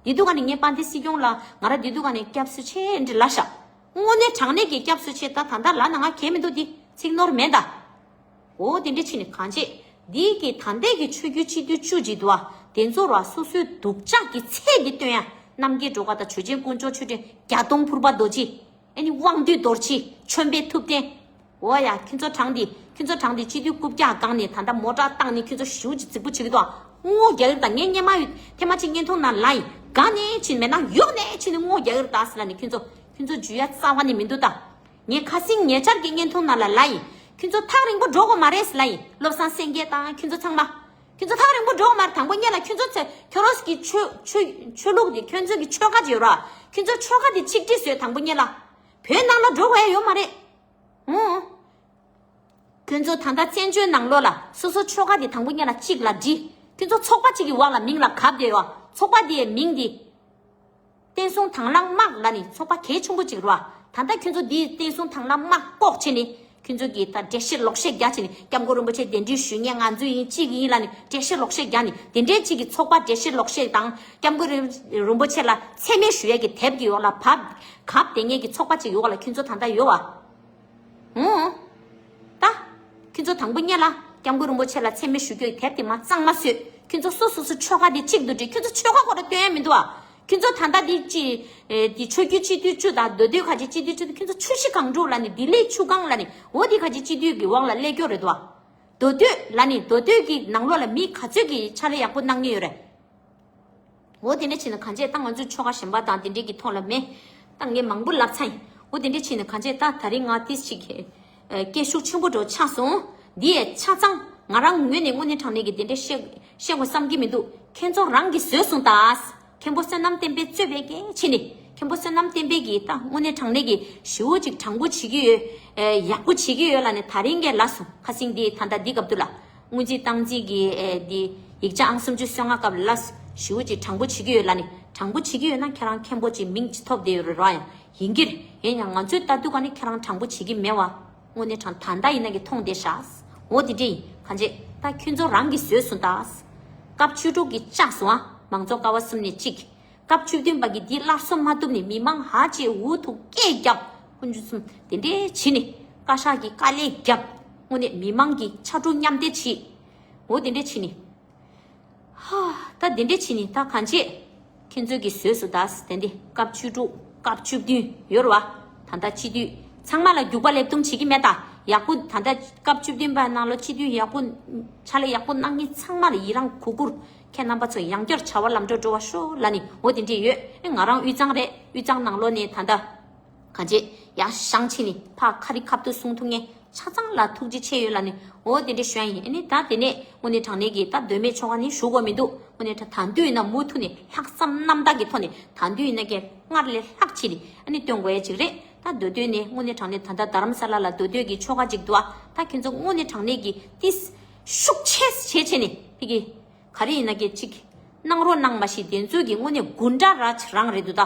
དེ་དུས་ག་ནས་ངས་དཔལ་ལྡན་སྲིད་སྐྱོང་ལ་ང་རང་དེ་དུས་ག་ནས་སྐྱབས་སུ་མཆི་འདྲི་ལབ་ཤག་དངོས་གནས་དྲང་གནས་ཀྱི་སྐྱབས་སུ་མཆི། ད་ད་ལྟ་ལབ་ན་ང་གལ་མི་འདུག་དེ་ཚིག་ནོར་མེད་ད། འོ་དེ་འདྲ་བྱས་ནས་གང་བྱེད། འདི་གི་ད་ལྟའི་གི་ཆོས་བརྒྱུད་སྤྱི་འཐུས་བཅུ་གཅིག་འདུག་ཨ། དེ་ཚོ་ར་སོ་སོའི་སྡུག་ཅག་གི་ཚད་འདི་སྟོན་ཡ། རྣམ་རྒྱལ་སྒྲོལ་དཀར་དང་ཆོས་རྒྱལ་དཀོན་མཆོག་མཆོད་སྤྲིན། བརྒྱ་སྟོང་ཕུར་པ་རྡོ་རྗེ། ཨ་ནི་དབང་འདུས་རྡོ་རྗེ། ཆོམ་པའི་ཐུབ་བསྟན། འོ་ཡ། ཁྱོད་ཚོ་གྲངས་འདི། ཁྱོད་ཚོ་གྲངས་འདི་སྤྱི་འཐུས་རྐུབ་བཀྱག་སྒང་ནས་ད་ལྟ་མོ་ཊ་བཏང་ནས་ཁྱོད་ཚོ་ཞེ་པོ་ཅིག་རྫིག་པོ་བྱེད་ཀྱི་འདུག་ཨ། བསྔོ་རྒྱག་གི་རེད་ད། ངས་སྔོན་མ་ཡོད་ཐེངས་མ་གཅིག་བརྙན་ཐུང་ནང་ལབ་ཡིན། སྒང་ནས་ཕྱིན་མེད་ན་ཡོག་ནས་ཕྱིན་ནས་བསྔོ་རྒྱག་གི་རེད་ད་ཟེར་ལབ་ནས། ཁྱོད་ཚོ་ཁྱོད་ཚོ་འཇུ་ཡ་རྩ་བ་ནས་མི་འདུག་ད། ངས་ཁ་སང་ཉེ་ཆར་གྱི་བརྙན་ཐུང་ནང་ལ་ལབ་ཡིན། ཁྱོད་ཚོ་ཐག་རིང་པོ་འགྲོ་དགོས་མ་རེད་ཟེར་ལབ་ཡིན། བློ་བཟང་སེང་གེ་དང་ཁྱོད་ཚོ་ཚང་མ། ཁྱོད་ཚོ་ཐག་རིང་པོ་འགྲོ་དགོས་མ་རེད། དང་པོ་ཉིད་ལ་ཁྱོད་ཚོ་ཚེ་ཁྱོད་རོས་ཀྱི་ཆོས་ཆོས་ཆོས་ལུགས་དེ། ཁྱོད་ཚོ་གི་ཆོལ་ཁ་ཅིག་ཡོད་ར། ཁྱོད་ཚོ་ཆོལ་ཁ་དེ་ཆིག་སྒྲིལ་བཟོས། དང་པོ་ཉིད་ལ། བོད་ནང་ལ་འགྲོ་དགོས་ཡ་ཡོད་མ་རེད། ཨུང་། ཁྱོད་ཚོ་ད་ལྟ་བཙན་བྱོལ་ནང་ལོགས་ལ་སོ་སོ་ཆོལ་ཁ་དེ་དང་པོ་ཉིད་ལ་གཅིག་ལ་སྒྲིལ། ཁྱོད་ཚོ་ཚོགས་པ་གཅིག་གི་འོག་ལ་མིང་ལ་གབ་བསྡད་ཡོད། ཚོགས་པ་དེའི་མིང་དེ། བསྟན་སྲུང་དང་བླངས་དམག་ལབ་ནས་ཚོགས་པ་གལ་ཆེན་པོ་གཅིག་རེད་བ། ད་ལྟ་ཁྱོད་ཚོ་འདིའི་བསྟན་སྲུང་དང་བླངས་དམག་བཀོག་བྱས་ནས། ཁྱོད་ཚོ་གིས་ད་འགྲེལ་བཤད་ལོག་བཤད་རྒྱག་བྱས་ནས། སྐྱབས་མགོན་རིན་པོ་ཆེ་གདན་འདྲེན་ཞུ་མཁན་ང་ཚོ་ཡིན། གཅིག་ཡིན་ལབ་ནས་འགྲེལ་བཤད་ལོག་བཤད་རྒྱག་ནས། དེ་འདྲའི་གཅིག་གི་ཚོགས་པ་འགྲེལ་བཤད་ལོག་བཤད་དང་། སྐྱབས་མགོན་རིན་རིན་པོ་ཆེ་ལ་མཚན་སྨད་ཞུ་ཡས་ཀྱི་དེབ་ཀྱི་འོག་ལ་བབ་གབ་བསྡད་མཁན་གྱི་ཚོགས་པ་གཅིག་གི་འོག་ལ་ཁྱོད་ཚོ་ད་ལྟ་ཡོད་བ། ཧུང་། ད། ཁྱོད་ཚོ་དང་པོ་ཉིད་ལ་སྐྱབས་མགོན་རིན་པོ་ཆེ་ལ་མཚན་སྨད་ཞུ་རྒྱུའི་དེབ་དེ་མར་གཙང་མ་བཟོས། ཁྱོད་ཚོ་སོ་སོ་སོ་ཆོལ་ཁ་དེ་གཅིག་ཏུ་སྒྲིལ། ཁྱོད་ཚོ་ཆོལ་ཁ་ཁོ་ར་སྟོན་ཡ་མི་འདུག་ཨ། ཁྱོད་ཚོ་ད་ལྟ་དེ་ཅི། ཨེ། དེ་ཆོས་བརྒྱུད་སྤྱི་འཐུས་བཅུ་དང་མདོ་སྟོད་ཁ་ཆེ་སྤྱི་འཐུས་བཅུ་དེ། ཁྱོད་ཚོ་ཆུ་བཞི་སྒང་དྲུག་ལབ་ནས། ལྡི་ལི་ཆུ་སྒང་ལབ་ནས། འོ་དེ་ཁ་ཆེ་སྤྱི་འཐུས་ཀྱི་འོག་ལ་སླེབས་ཀྱི་ཡོད་རེད་དོ། མདོ་སྟོད་ལབ་ནས། མདོ་སྟོད་ཀྱི་ནང་ལོགས་ལ་མི་ག་ཚོད་ཀྱི་ཕྱག་ལས་ཡག་པོ་གནང་མཁན་ཡོད་རེད། འོ་དེ་འདྲ་བྱས་ན་གང་བྱས། ད་ང་ཚོའི་ཆོལ་ཁ་གཞན་པ་དང་དེ་འདྲས་ཀྱི་ཐོག་ལ་མེད། ད་ངས་མང་པོ་ལབ་ཚར་ཡིན། འོ་དེ་འདྲ་བྱས་ན་གང་བྱས། ད་ད་རིང་ང་ཏིས་ཅིག་ཨ། སྐད་ཤུགས་ཆེན་པོ་འགྲོ་ཆགས་སོང་། འདི་ཡས་ཆ་ཚང་ང་རང་ངོས་ནས་དངོས་གནས་དྲང་གནས་ཀྱི་དེ་འདྲས་བཤད་བཤད་དགོས་བསམ་གྱི་མི་འདུག་ཁྱེད་ཚོ་རང་གིས་བཟོས་སོང་ད། མཁན་པོ་བསོད་ནམས་བསྟན་འཕེལ་གཙོས་པའི་གལ་ཆེ་ནི། མཁན་པོ་བསོད་ནམས་བསྟན་འཕེལ་གྱིས་ད་དངོས་གནས་དྲང་གནས་ཀྱི་ཞེ་པོ་ཅིག་དྲང་པོ་བྱེད་ཀྱི་ཡོད། ཨེ། ཡག་པོ་བྱེད་ཀྱི་ཡོད་ལབ་ནས་ད་རིང་གས་ལབ་སོང་། ཁ་སང་འདི་ད་ལྟ་འདི་སྐབས་དུས་ལ། སྔོན་རྩིས་བཏང་རྩིས་ཀྱི། ཨེ། འདི་ཡིག་ཆ་ཨང་སུམ་ཅུ་སོ་ལྔ་སྐབས་ལ་ཞེ་པོ་ཅིག་དྲང་པོ་བྱེད་ཀྱི་ཡོད་ལབ་ནས། དྲང་པོ་བྱེད་ཀྱི་ཡོད་ན་ཁྱེད་རང་མཁན་པོ་ཅིག་མིང་ཅིག་ཐོབ་བསྡད་ཡོད་རེད་ར། ཡང་ཡིན་གྱི་རེད། ཡིན་ཡང་ང་ཚོས་ལྟ་དུས་ག་ནས་ཁྱེད་རང་དྲང་པོ་བྱེད་ཀྱི་མེད་བ། དངོས་གནས་དྲང་། ད་ལྟ་ཡིན་ན་གི་མཐོང་བསྡད་ཤག་འོ་དེ་འདྲ་ཡིན། གང་བྱས། ད་ཁྱོད་ཚོ་རང་གིས་བཟོས་སོང་ད། སྐབས་བཅུ་དྲུག་གི་བཅག་སོང་ཨ། མང་གཙོ་ཀ་བ་གསུམ་ནས་གཅིག་སྐབས་བཅུ་བདུན་པ་གི་འདི་སླར་གསོ་མ་ཐུབ་ནས་མི་མང་ཧ་ཅང་འུ་ཐུག་སྐད་རྒྱབ། ཁོང་ཚོ་གསུམ་དེ་འདྲའི་བྱས་ནས་བཀའ་ཤག་གི་དཀའ་ལས་རྒྱབ། དངོས་གནས་མི་མང་གི་ཕྱར་གྲུ་མཉམ་འདེགས་བྱས། འོ་དེ་འདྲའི་བྱས་ནས། ཧ། ད་དེ་འདྲའི་བྱས་ནས་ད་གང་བྱས། ཁྱེད་ཚོ་གིས་བཟོས་སོང་ད། དེ་འདི་སྐབས་བཅུ་དྲུག་སྐབས་བཅུ་བདུན་ཡོད་རེད་བ། ད་ལྟ་སྤྱི་འཐུས་ཚང་མ་ལ་རྒྱུག་པ་ལེབ་རྡུང་བྱེད་ཀྱི་མེད་ད། ཡག་པོ་ད་ལྟ་སྐབས་བཅུ་བདུན་པ་ནང་ལོ་སྤྱི་འཐུས་ཡག་པོ་ཕྱག་ལས་ཡག་པོ་གནང་མཁན་ཚང་མ་ལ་ཡི་རང་གུས་བཀུར། ཁྱེད་རྣམ་པ་ཚོ་ཡང་བསྐྱར་བྱ་བ་ལམ་འགྲོ་འགྲོ་བ་ཤོག་ལབ་ནས། འོ་དེ་འདྲས་ཡོད། ཨེ། ང་རང་དབུས་གཙང་རེད། དབུས་གཙང་ནང་ལོགས་ནས་ད་ལྟ་གང་བྱས་ཡར་བཞེངས་བྱས་ནས་ཕར་ཁ་རི་ཁ་ཐུག་གསུང་ཐུབ་མཁན་ཆ་ཚང་ལ་ཐུགས་རྗེ་ཆེ་ཡོད་ལབ་ནས། འོ་དེ་འདྲས་ཞུ་ཡ་ཡིན། ཨ་ནི་ད་དེ་ནས་དངོས་གནས་དྲང་གནས་ཀྱི་ད་མདོ་སྨད་ཆོལ་ཁ་ནི་ཞུ་དགོས་མི་འདུག་དངོས་གནས་ད་དུང་ཡིན་ན་མུ་མཐུད་ནས་ལྷག་བསམ་རྣམ་དག་གི་ཐོག་ནས། ད་དུང་ཡིན་ན་ཀྱང་སྔར་ལས་ལྷག་བྱས་ནས་ཨ་ནི་སྟོན་དགོས་ཡ་ཅིག་རེད། ད་མདོ་སྟོད་ནས་དངོས་གནས་དྲང་གནས་ད་ལྟ་རྡ་རམ་ས་ལ་ལ་མདོ་སྟོད་ཀྱི་ཆོལ་ཁ་ཅིག་འདུག་ཨ། ད་ཁྱེད་ཚོ་དངོས་གནས་དྲང་གནས་ཀྱི་ཏིས་ཤུགས་ཆེ་བྱས་བྱས་ནས་དེ་གི་ག་རེ་ཡིན་ན་ཀྱང་ཅིག་གནང་རོགས་གནང་། མ་གཞི་དེ་ཚོ་གི་དངོས་གནས་དགུ་འདྲ་ར་རང་རེད་འདུག་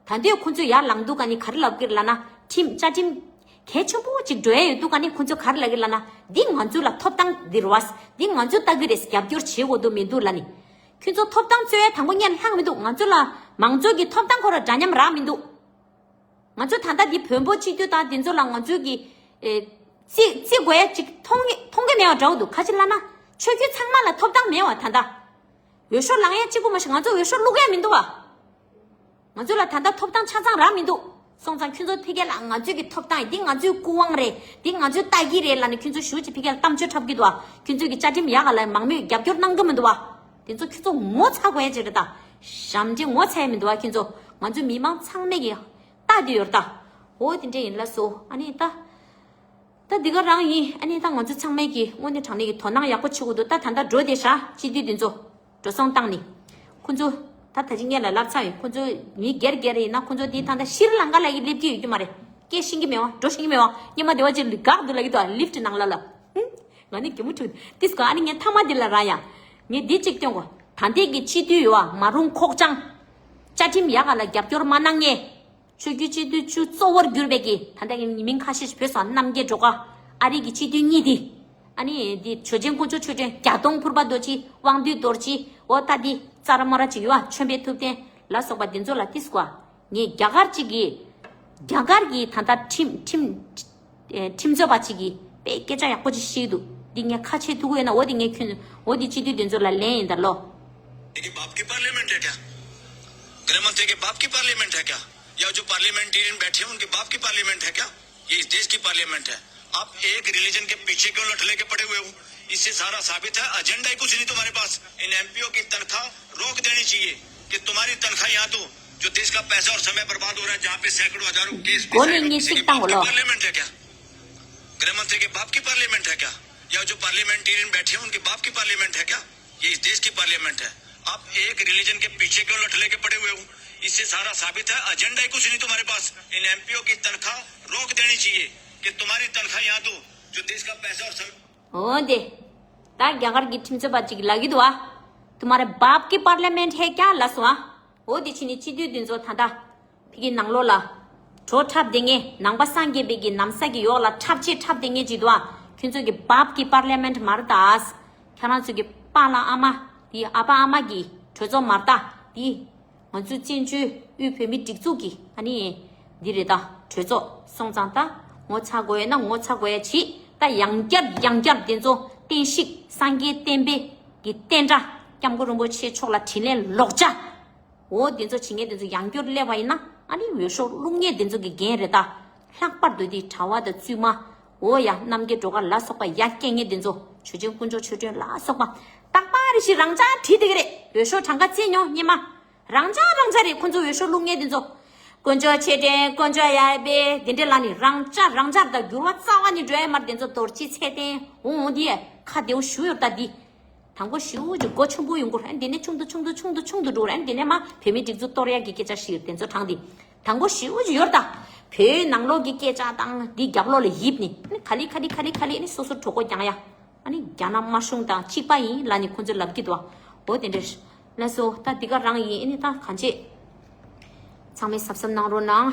ད། ད་འདོད་ཁོ་ཚོས་ཡར་ལངས་དུས་ག་ནས་ག་རེ་ལབ་ཀྱི་རེད་ལབ་ན། ཁྲིམས། བཅའ་ཁྲིམས་གལ་ཆེན་པོ་ཅིག་འགྲོ་ཡ་ཡོད་དུས་ག་ནས་ཁོ་ཚོས་ག་རེ་ལབ་ཀྱི་རེད་ལབ་ན། འདི་ང་ཚོ་ལ་ཐོབ་ཐང་འདི་རེད་བ། འདི་ང་ཚོས་ལྟ་གི་རེད། རྒྱབ་སྐྱོར་བྱེད་དགོས་དོན་མི་འདུག་ལབ་ནས། ཁྱོད་ཚོ་ཐོབ་ཐང་རྩོད་ཡ་དང་པོ་ཉིད་ལྷག་མི་འདུག་ང་ཚོ་ལ་མང་གཙོ་གི་ཐོབ་ཐང་ཁོ་ར་འདྲ་མཉམ་རག་མི་འདུག་ང་ཚོ་ད་ལྟ་འདི་བོན་པོ་སྤྱི་འཐུས་དང་དེ་ཚོ་ལ་ང་ཚོས་ཀྱི། ཨེ། བརྩི་བརྩི་དགོས་ཡ་ཅིག་མཐོང་གི་མཐོང་གི་མེད་པ་འདྲ་བོ་འདུག་ག་ཅི་ལབ་ན། ཆོས་བརྒྱུད་ཚང་མ་ལ་ཐོབ་ཐང་མེད་པ། ད་ལྟ་འོས་ཤོག་ལེན་ཡ་གཅིག་པུ་མ་གཏོགས་ང་ཚོ་འོས་ཤོག་བླུག་ཡ་མི་འདུག་བ། ང་ཚོ་ལ་ད་ལྟ་ཐོབ་ཐང་ཆ་ཚང་རག་མི་འདུག་སོང་ཙང་ཁྱོད་ཚོ་ཕ་གི་ལ་ང་ཚོའི་གི་ཐོབ་ཐང་འདི་ང་ཚོའི་སྐུ་དབང་རེད། འདི་ང་ཚོའི་ལྟ་གི་རེད་ལབ་ནས་ཁྱོད་ཚོ་ཞེ་པོ་ཅིག་ཕ་གི་ལ་གཏམ་བརྗོད་འཁྲབ་ཀྱི་འདུག་བ། ཁྱོད་ཚོ་གི་བཅའ་ཁྲིམས་ཡག་ག་ལ་མང་མོས་རྒྱབ་སྐྱོར་གནང་གི་མི་འདུག་བ། དེ་ཚོ་ཁྱོད་ཚོ་ངོ་ཚ་དགོས་ཡ་ཅིག་རེད་ད། ཞབས་འདྲེན་ངོ་ཚ་ཡ་མི་འདུག་བ། ཁྱོད་ཚོ་ང་ཚོ་མི་མང་ཚང་མས་གི་ལྟ་བསྡད་ཡོད་རེད་ད། འོ་དེ་འདྲ་ཡིན་ལ་སོ། ཨ་ནི་ད། ད་འདི་ག་རང་ཡིན། ཨ་ནི་ད་ང་ཚོ་ཚང་མས་ཀྱི་དངོས་གནས་དྲང་གནས་ཀྱི་དོ་སྣང་ཡག་པོ་བྱེད་དགོས་འདུག་ད་ད་ལྟ་འགྲོ་བསྡད་ཤག་སྤྱི་འཐུས་འདི་ཚོ་འགྲོ་སོང་བཏང་ནས། ཁོ་ཚོ་ད་ད་ཅི་སྔོན་ལ་ལབ་ཚར་ཡོད། ཁོ་ཚོ་མི་སྒེར་སྒེར་ཡིན་ན། ཁོ་ཚོ་འདི་ད་ལྟ་ཤྲི་ལང་ཀ་ལ་ཡི་སླེབས་ཀྱི་ཡོད་རྒྱུ་མ་རེད། སྐད་ཤེས་ཀྱི་མེད་པ། འགྲོ་ཤེས་ཀྱི་མེད་པ། སྔོན་མ་སྡེ་བ་ཅིག་ལ་བཀག་འདུག་ལབ་ཀྱི་འདུག་ལིཕ་ཊི་ནང་ལ་ལ། ཧུམ། ང་ནི་གད་མོ་འཁྲུགས་ཏིས་གོ་ཨ་ནི་ངས་མཐའ་མ་འདི་ལ་ར་ཡ། ངས་འདི་གཅིག་སྟོན་གོ་ད་ལྟའི་གི་སྤྱི་འཐུས་ཡོད་བ། མ་རུང་ཁོག་ཅང་། བཅའ་ཁྲིམས་ཡག་ག་ལ་རྒྱབ་སྐྱོར་མ་གནང་མཁན། ཆོས་བརྒྱུད་སྤྱི་འཐུས་བཅུ་གཙོ་བོར་གྱུར་པའི་གི་ད་ལྟ་གི་མིང་ཁ་ཤས་ཤིག་བོས་སོང་། རྣམ་རྒྱལ་སྒྲོལ་དཀར། ཨ་རི་གི་སྤྱི་འཐུས་གཉིས་དེ། ཨ་ནི་འདི་ཆོས་རྒྱལ་དཀོན་མཆོག་མཆོད་སྤྲིན། བརྒྱ་སྟོང་ཕུར་པ་རྡོ་རྗེ། དབང་འདུས་རྡོ་རྗེ། འོ་ད་འདི་ཙ་ར་མོ་ར་ཅིག་ཡོད་ཨ། ཆོམ་པའི་ཐུབ་བསྟན་ལ་སོགས་པ་འདི་ཚོ་ལ་ཏིས་གོ་ཨ། ངས་རྒྱ་གར་གཅིག་གི། རྒྱ་གར་གྱི་ད་ལྟ་ཁྲིམས་ཁྲིམས། ཨེ། ཁྲིམས་རྩོད་པ་གཅིག་གིས་དཔེ་སྐད་ཆ་ཡག་པོ་ཅིག་བཤད་འདུག་འདི་ངས་ཁ་ཕྱེ་ཐུབ་ཀྱི་ཡོད་ན། འོ་འདི་ངས་ཁྱོད། འོ་འདི་སྤྱི་འཐུས་འདི་ཚོ་ལ་ལན་ཡིན་ད་ལོ། देखिए, बाप की पार्लियामेंट है क्या? गृह मंत्री के बाप की पार्लियामेंट है क्या? या जो पार्लियामेंटेरियन बैठे हैं, उनके बाप की पार्लियामेंट है क्या? ये इस देश की पार्लियामेंट है। आप एक रिलीजन के पीछे क्यों लटले के पड़े हुए हो? इससे सारा साबित है, एजेंडा ही कुछ नहीं तुम्हारे पास। इन एमपीओ की तनख्वाह रोक देनी चाहिए कि तुम्हारी तनख्वाह यहाँ दो। जो देश का पैसा और समय बर्बाद हो रहा है, जहाँ पे सैकड़ों हजारों केस भी गोली साइड हो, किसी की निश्चित बाप की बोलो। पार्लियामेंट है क्या? गृह मंत्री के बाप की पार्लियामेंट है क्या? या जो पार्लियामेंटेरियन बैठे हैं, उनके बाप की पार्लियामेंट है क्या? ये इस देश की पार्लियामेंट है। आप एक रिलीजन के पीछे क्यों लटले के पड़े हुए हो? इससे सारा साबित है, एजेंडा ही कुछ नहीं तुम्हारे पास। इन एमपीओ की तनख्वाह रोक देनी चाहिए कि तुम्हारी तनख्वाह यहाँ दो, जो देश का पैसा और समय ओंदे། ད་རྒྱ་གར་གྱི་ཁྲིམས་རྩོད་པ་ཅིག་ལབ་ཀྱི་འདུག་ཨ། तुम्हारे बाप की पार्लियामेंट है क्या ལབ་སོང་ཨ། འོ་དེ་ཕྱི་ནས་སྤྱི་འཐུས་འདི་ཚོ་ད་ལྟ་ཕ་གི་ནང་ལོགས་ལ་བྲོ་འཁྲབ་བསྡད་མཁན། ནང་པ་སངས་རྒྱས་པའི་གི་ནམ་ས་གི་འོག་ལ་འཁྲབ་ཆས་འཁྲབ་བསྡད་མཁན་ཅིག་འདུག་ཨ། ཁྱོད་ཚོ་གི་བབ་ཀྱི་པར་ལི་མེན་མ་རེད་ད། ཁྱེད་རང་ཚོ་གི་པཱ་ལགས་ཨ་མ་དེ། ཨ་ཕ་ཨ་མ་གི་གྲོས་ཚོགས་མ་རེད་ད་དེ། ང་ཚོའི་བཙན་བྱོལ་དབུས་བོད་མིའི་སྒྲིག་འཛུགས་ཀྱི་ཨ་ནི་འདི་རེད་ད། གྲོས་ཚོགས་སོང་ཙང་ད་ངོ་ཚ་དགོས་ཡ་ན་ངོ་ཚ་དགོས་ཡ་བྱེད། ད་ཡང་བསྐྱར་ཡང་བསྐྱར་དེ་ཚོ་བསྟན་བཤིག་སངས་རྒྱས་བསྟན་པའི་གི་བསྟན་དགྲ་སྐྱབས་མགོན་རིན་པོ་ཆེ་མཆོག་ལ་དྲིན་ལན་ལོག་བྱ། འོ་དེ་ཚོ་བྱེད་མཁན་དེ་ཚོ་ཡང་བསྐྱར་སླེབས་པ་ཡིན་ན་ཨ་ནི་འོས་ཤོག་བླུག་མཁན་དེ་ཚོ་གི་འགན་རེད་ད། ལྷག་པར་དུ་དེ་གྲྭ་བ་དང་བཙུན་མ། འོ་ཡ་རྣམ་རྒྱལ་སྒྲོལ་དཀར་ལ་སོགས་པ་ཡ་སྐད་ངན་དེ་ཚོ། ཆོས་རྒྱལ་དཀོན་མཆོག་ཆོས་སྒྲོན་ལ་སོགས་པ། རྟག་པར་རེ་ཞིག་རང་འཇགས་བྲིས་བསྡད་ཀྱི་རེད། འོས་ཤོག་གྲངས་ཀ་བརྩིས་མྱོང་སྙེ་མ། རང་འཇགས་རང་འཇགས་རེད་ཁོ་ཚོ་འོས་ཤོག་བླུག་མཁན་དེ་ཚོ། དཀོན་མཆོག་ཆེ་དྲན་དཀོན་མཆོག་ཡ་པེ་དེ་འདྲས་ལ་ནི་རང་འཇགས་རང་འཇགས་དང་འགྱུར་བ་རྩ་བ་ནས་འགྲོ་ཡ་མར་དེ་ཚོ་དོར་ཅི་ཚེ་བརྟན་འོང་འོང་དེ་ཁ་བདེའུ་ཞུ་ཡོད་ད་འདི། དང་པོ་ཞེ་པོ་ཅིག་སྒོ་ཆེན་པོ་ཡོང་གི་རེད། འདི་ནས་ཆུང་དུ་ཆུང་དུ་ཆུང་དུ་ཆུང་དུ་འགྲོ་རེད། འདི་ནས་མ་བོད་མིའི་སྒྲིག་འཛུགས་གཏོར་ཡག་གི་སྐད་ཆ་ཞིག་དེ་ཚོ་དྲངས་ཏེ། དང་པོ་ཞེ་པོ་ཅིག་ཡོད་ད། བོད་ནང་ལོགས་ཀྱི་སྐད་ཆ་དང་འདི་རྒྱབ་ལོགས་ལ་ཡིབ་ནས་ཨ་ནི་ག་ལེ་ག་ལེ་ག་ལེ་ག་ལེ་ཨ་ནི་སོ་སོར་གྲོད་ཁོག་རྒྱང་ཡ། ཨ་ནི་རྒྱ་ནག་དམར་གཞུང་དང་གཅིག་པ་ཡིན་ལབ་ནས་ཁོ་ཚོས་ལབ་ཀྱི་འདུག་འོ་དེ་འདྲ་ལགས་སོ། ད་འདི་ག་རང་ཡིན། ཨ་ནི་ད་གང་བྱེད། ཚང་མས་གཟབ་གཟབ་གནང་རོགས་གནང་།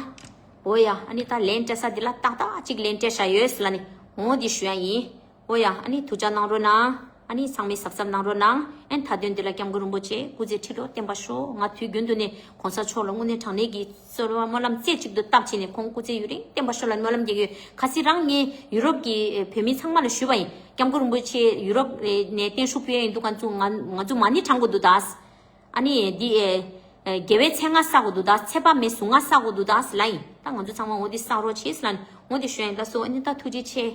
འོ་ཡ། ཨ་ནི་ད་ལན་སྤྲད་ས་འདི་ལ་ཏག་ཏག་ཅིག་ལན་སྤྲད་བཞག་ཡོད་ལབ་ནས་འོ་འདི་ཞུ་ཡ་ཡིན། ཨོ་ཡ། ཨ་ནི་ཐུགས་ཅག་གནང་རོགས་གནང་། ཨ་ནི་ཚང་མས་གཟབ་གཟབ་གནང་རོགས་གནང་། ཨ་ནི་མཐའ་དོན་འདི་ལ་སྐྱབས་མགོན་རིན་པོ་ཆེ་སྐུ་ཚེ་ཁྲི་ལོ་བརྟན་པར་ཤོག་ང་དུས་རྒྱུན་དུ་ནས་གོང་ས་མཆོག་ལ་དངོས་གནས་དྲང་གནས་ཀྱི་གསོལ་བ་སྨོན་ལམ་རྩེ་གཅིག་ཏུ་བཏབ་བྱས་ནས་ཁོང་སྐུ་ཚེ་ཡུན་རིང་བརྟན་པར་ཤོག་ལ་སྨོན་ལམ་རྒྱག་གི་ཡོད། ཁ་སང་རང་ངས་ཡུ་རོབ་ཀྱི་བོད་མི་ཚང་མ་ལ་ཞུས་པ་ཡིན། སྐྱབས་མགོན་རིན་པོ་ཆེ་ཡུ་རོབ་ནས་བརྟན་བཞུགས་ཕུལ་ཡ་ཡིན་འདུག་ང་ཚོ་ང་ང་ཚོ་མ་ཎི་བགྲང་དགོས་འདུག་ད། ཨ་ནི་འདི་ཨེ་ཨེ་དགེ་བའི་ཚེ་ལྔ་བསགས་དགོས་འདུག་ད། ཚེ་དཔག་མེད་གཟུངས་སྔགས་བསགས་དགོས་འདུག་ད་ཟེར་ལབ་ཡིན། ད་ང་ཚོ་ཚང་མ་འོ་འདི་བསགས་རོགས་བྱེད་ཟེར་ལབ་ནས་འོ་འདི་ཞུ་ཡ་ཡིན། ད་སོ་ཨ་ནི་ད་ཐུགས་རྗེ་ཆེ།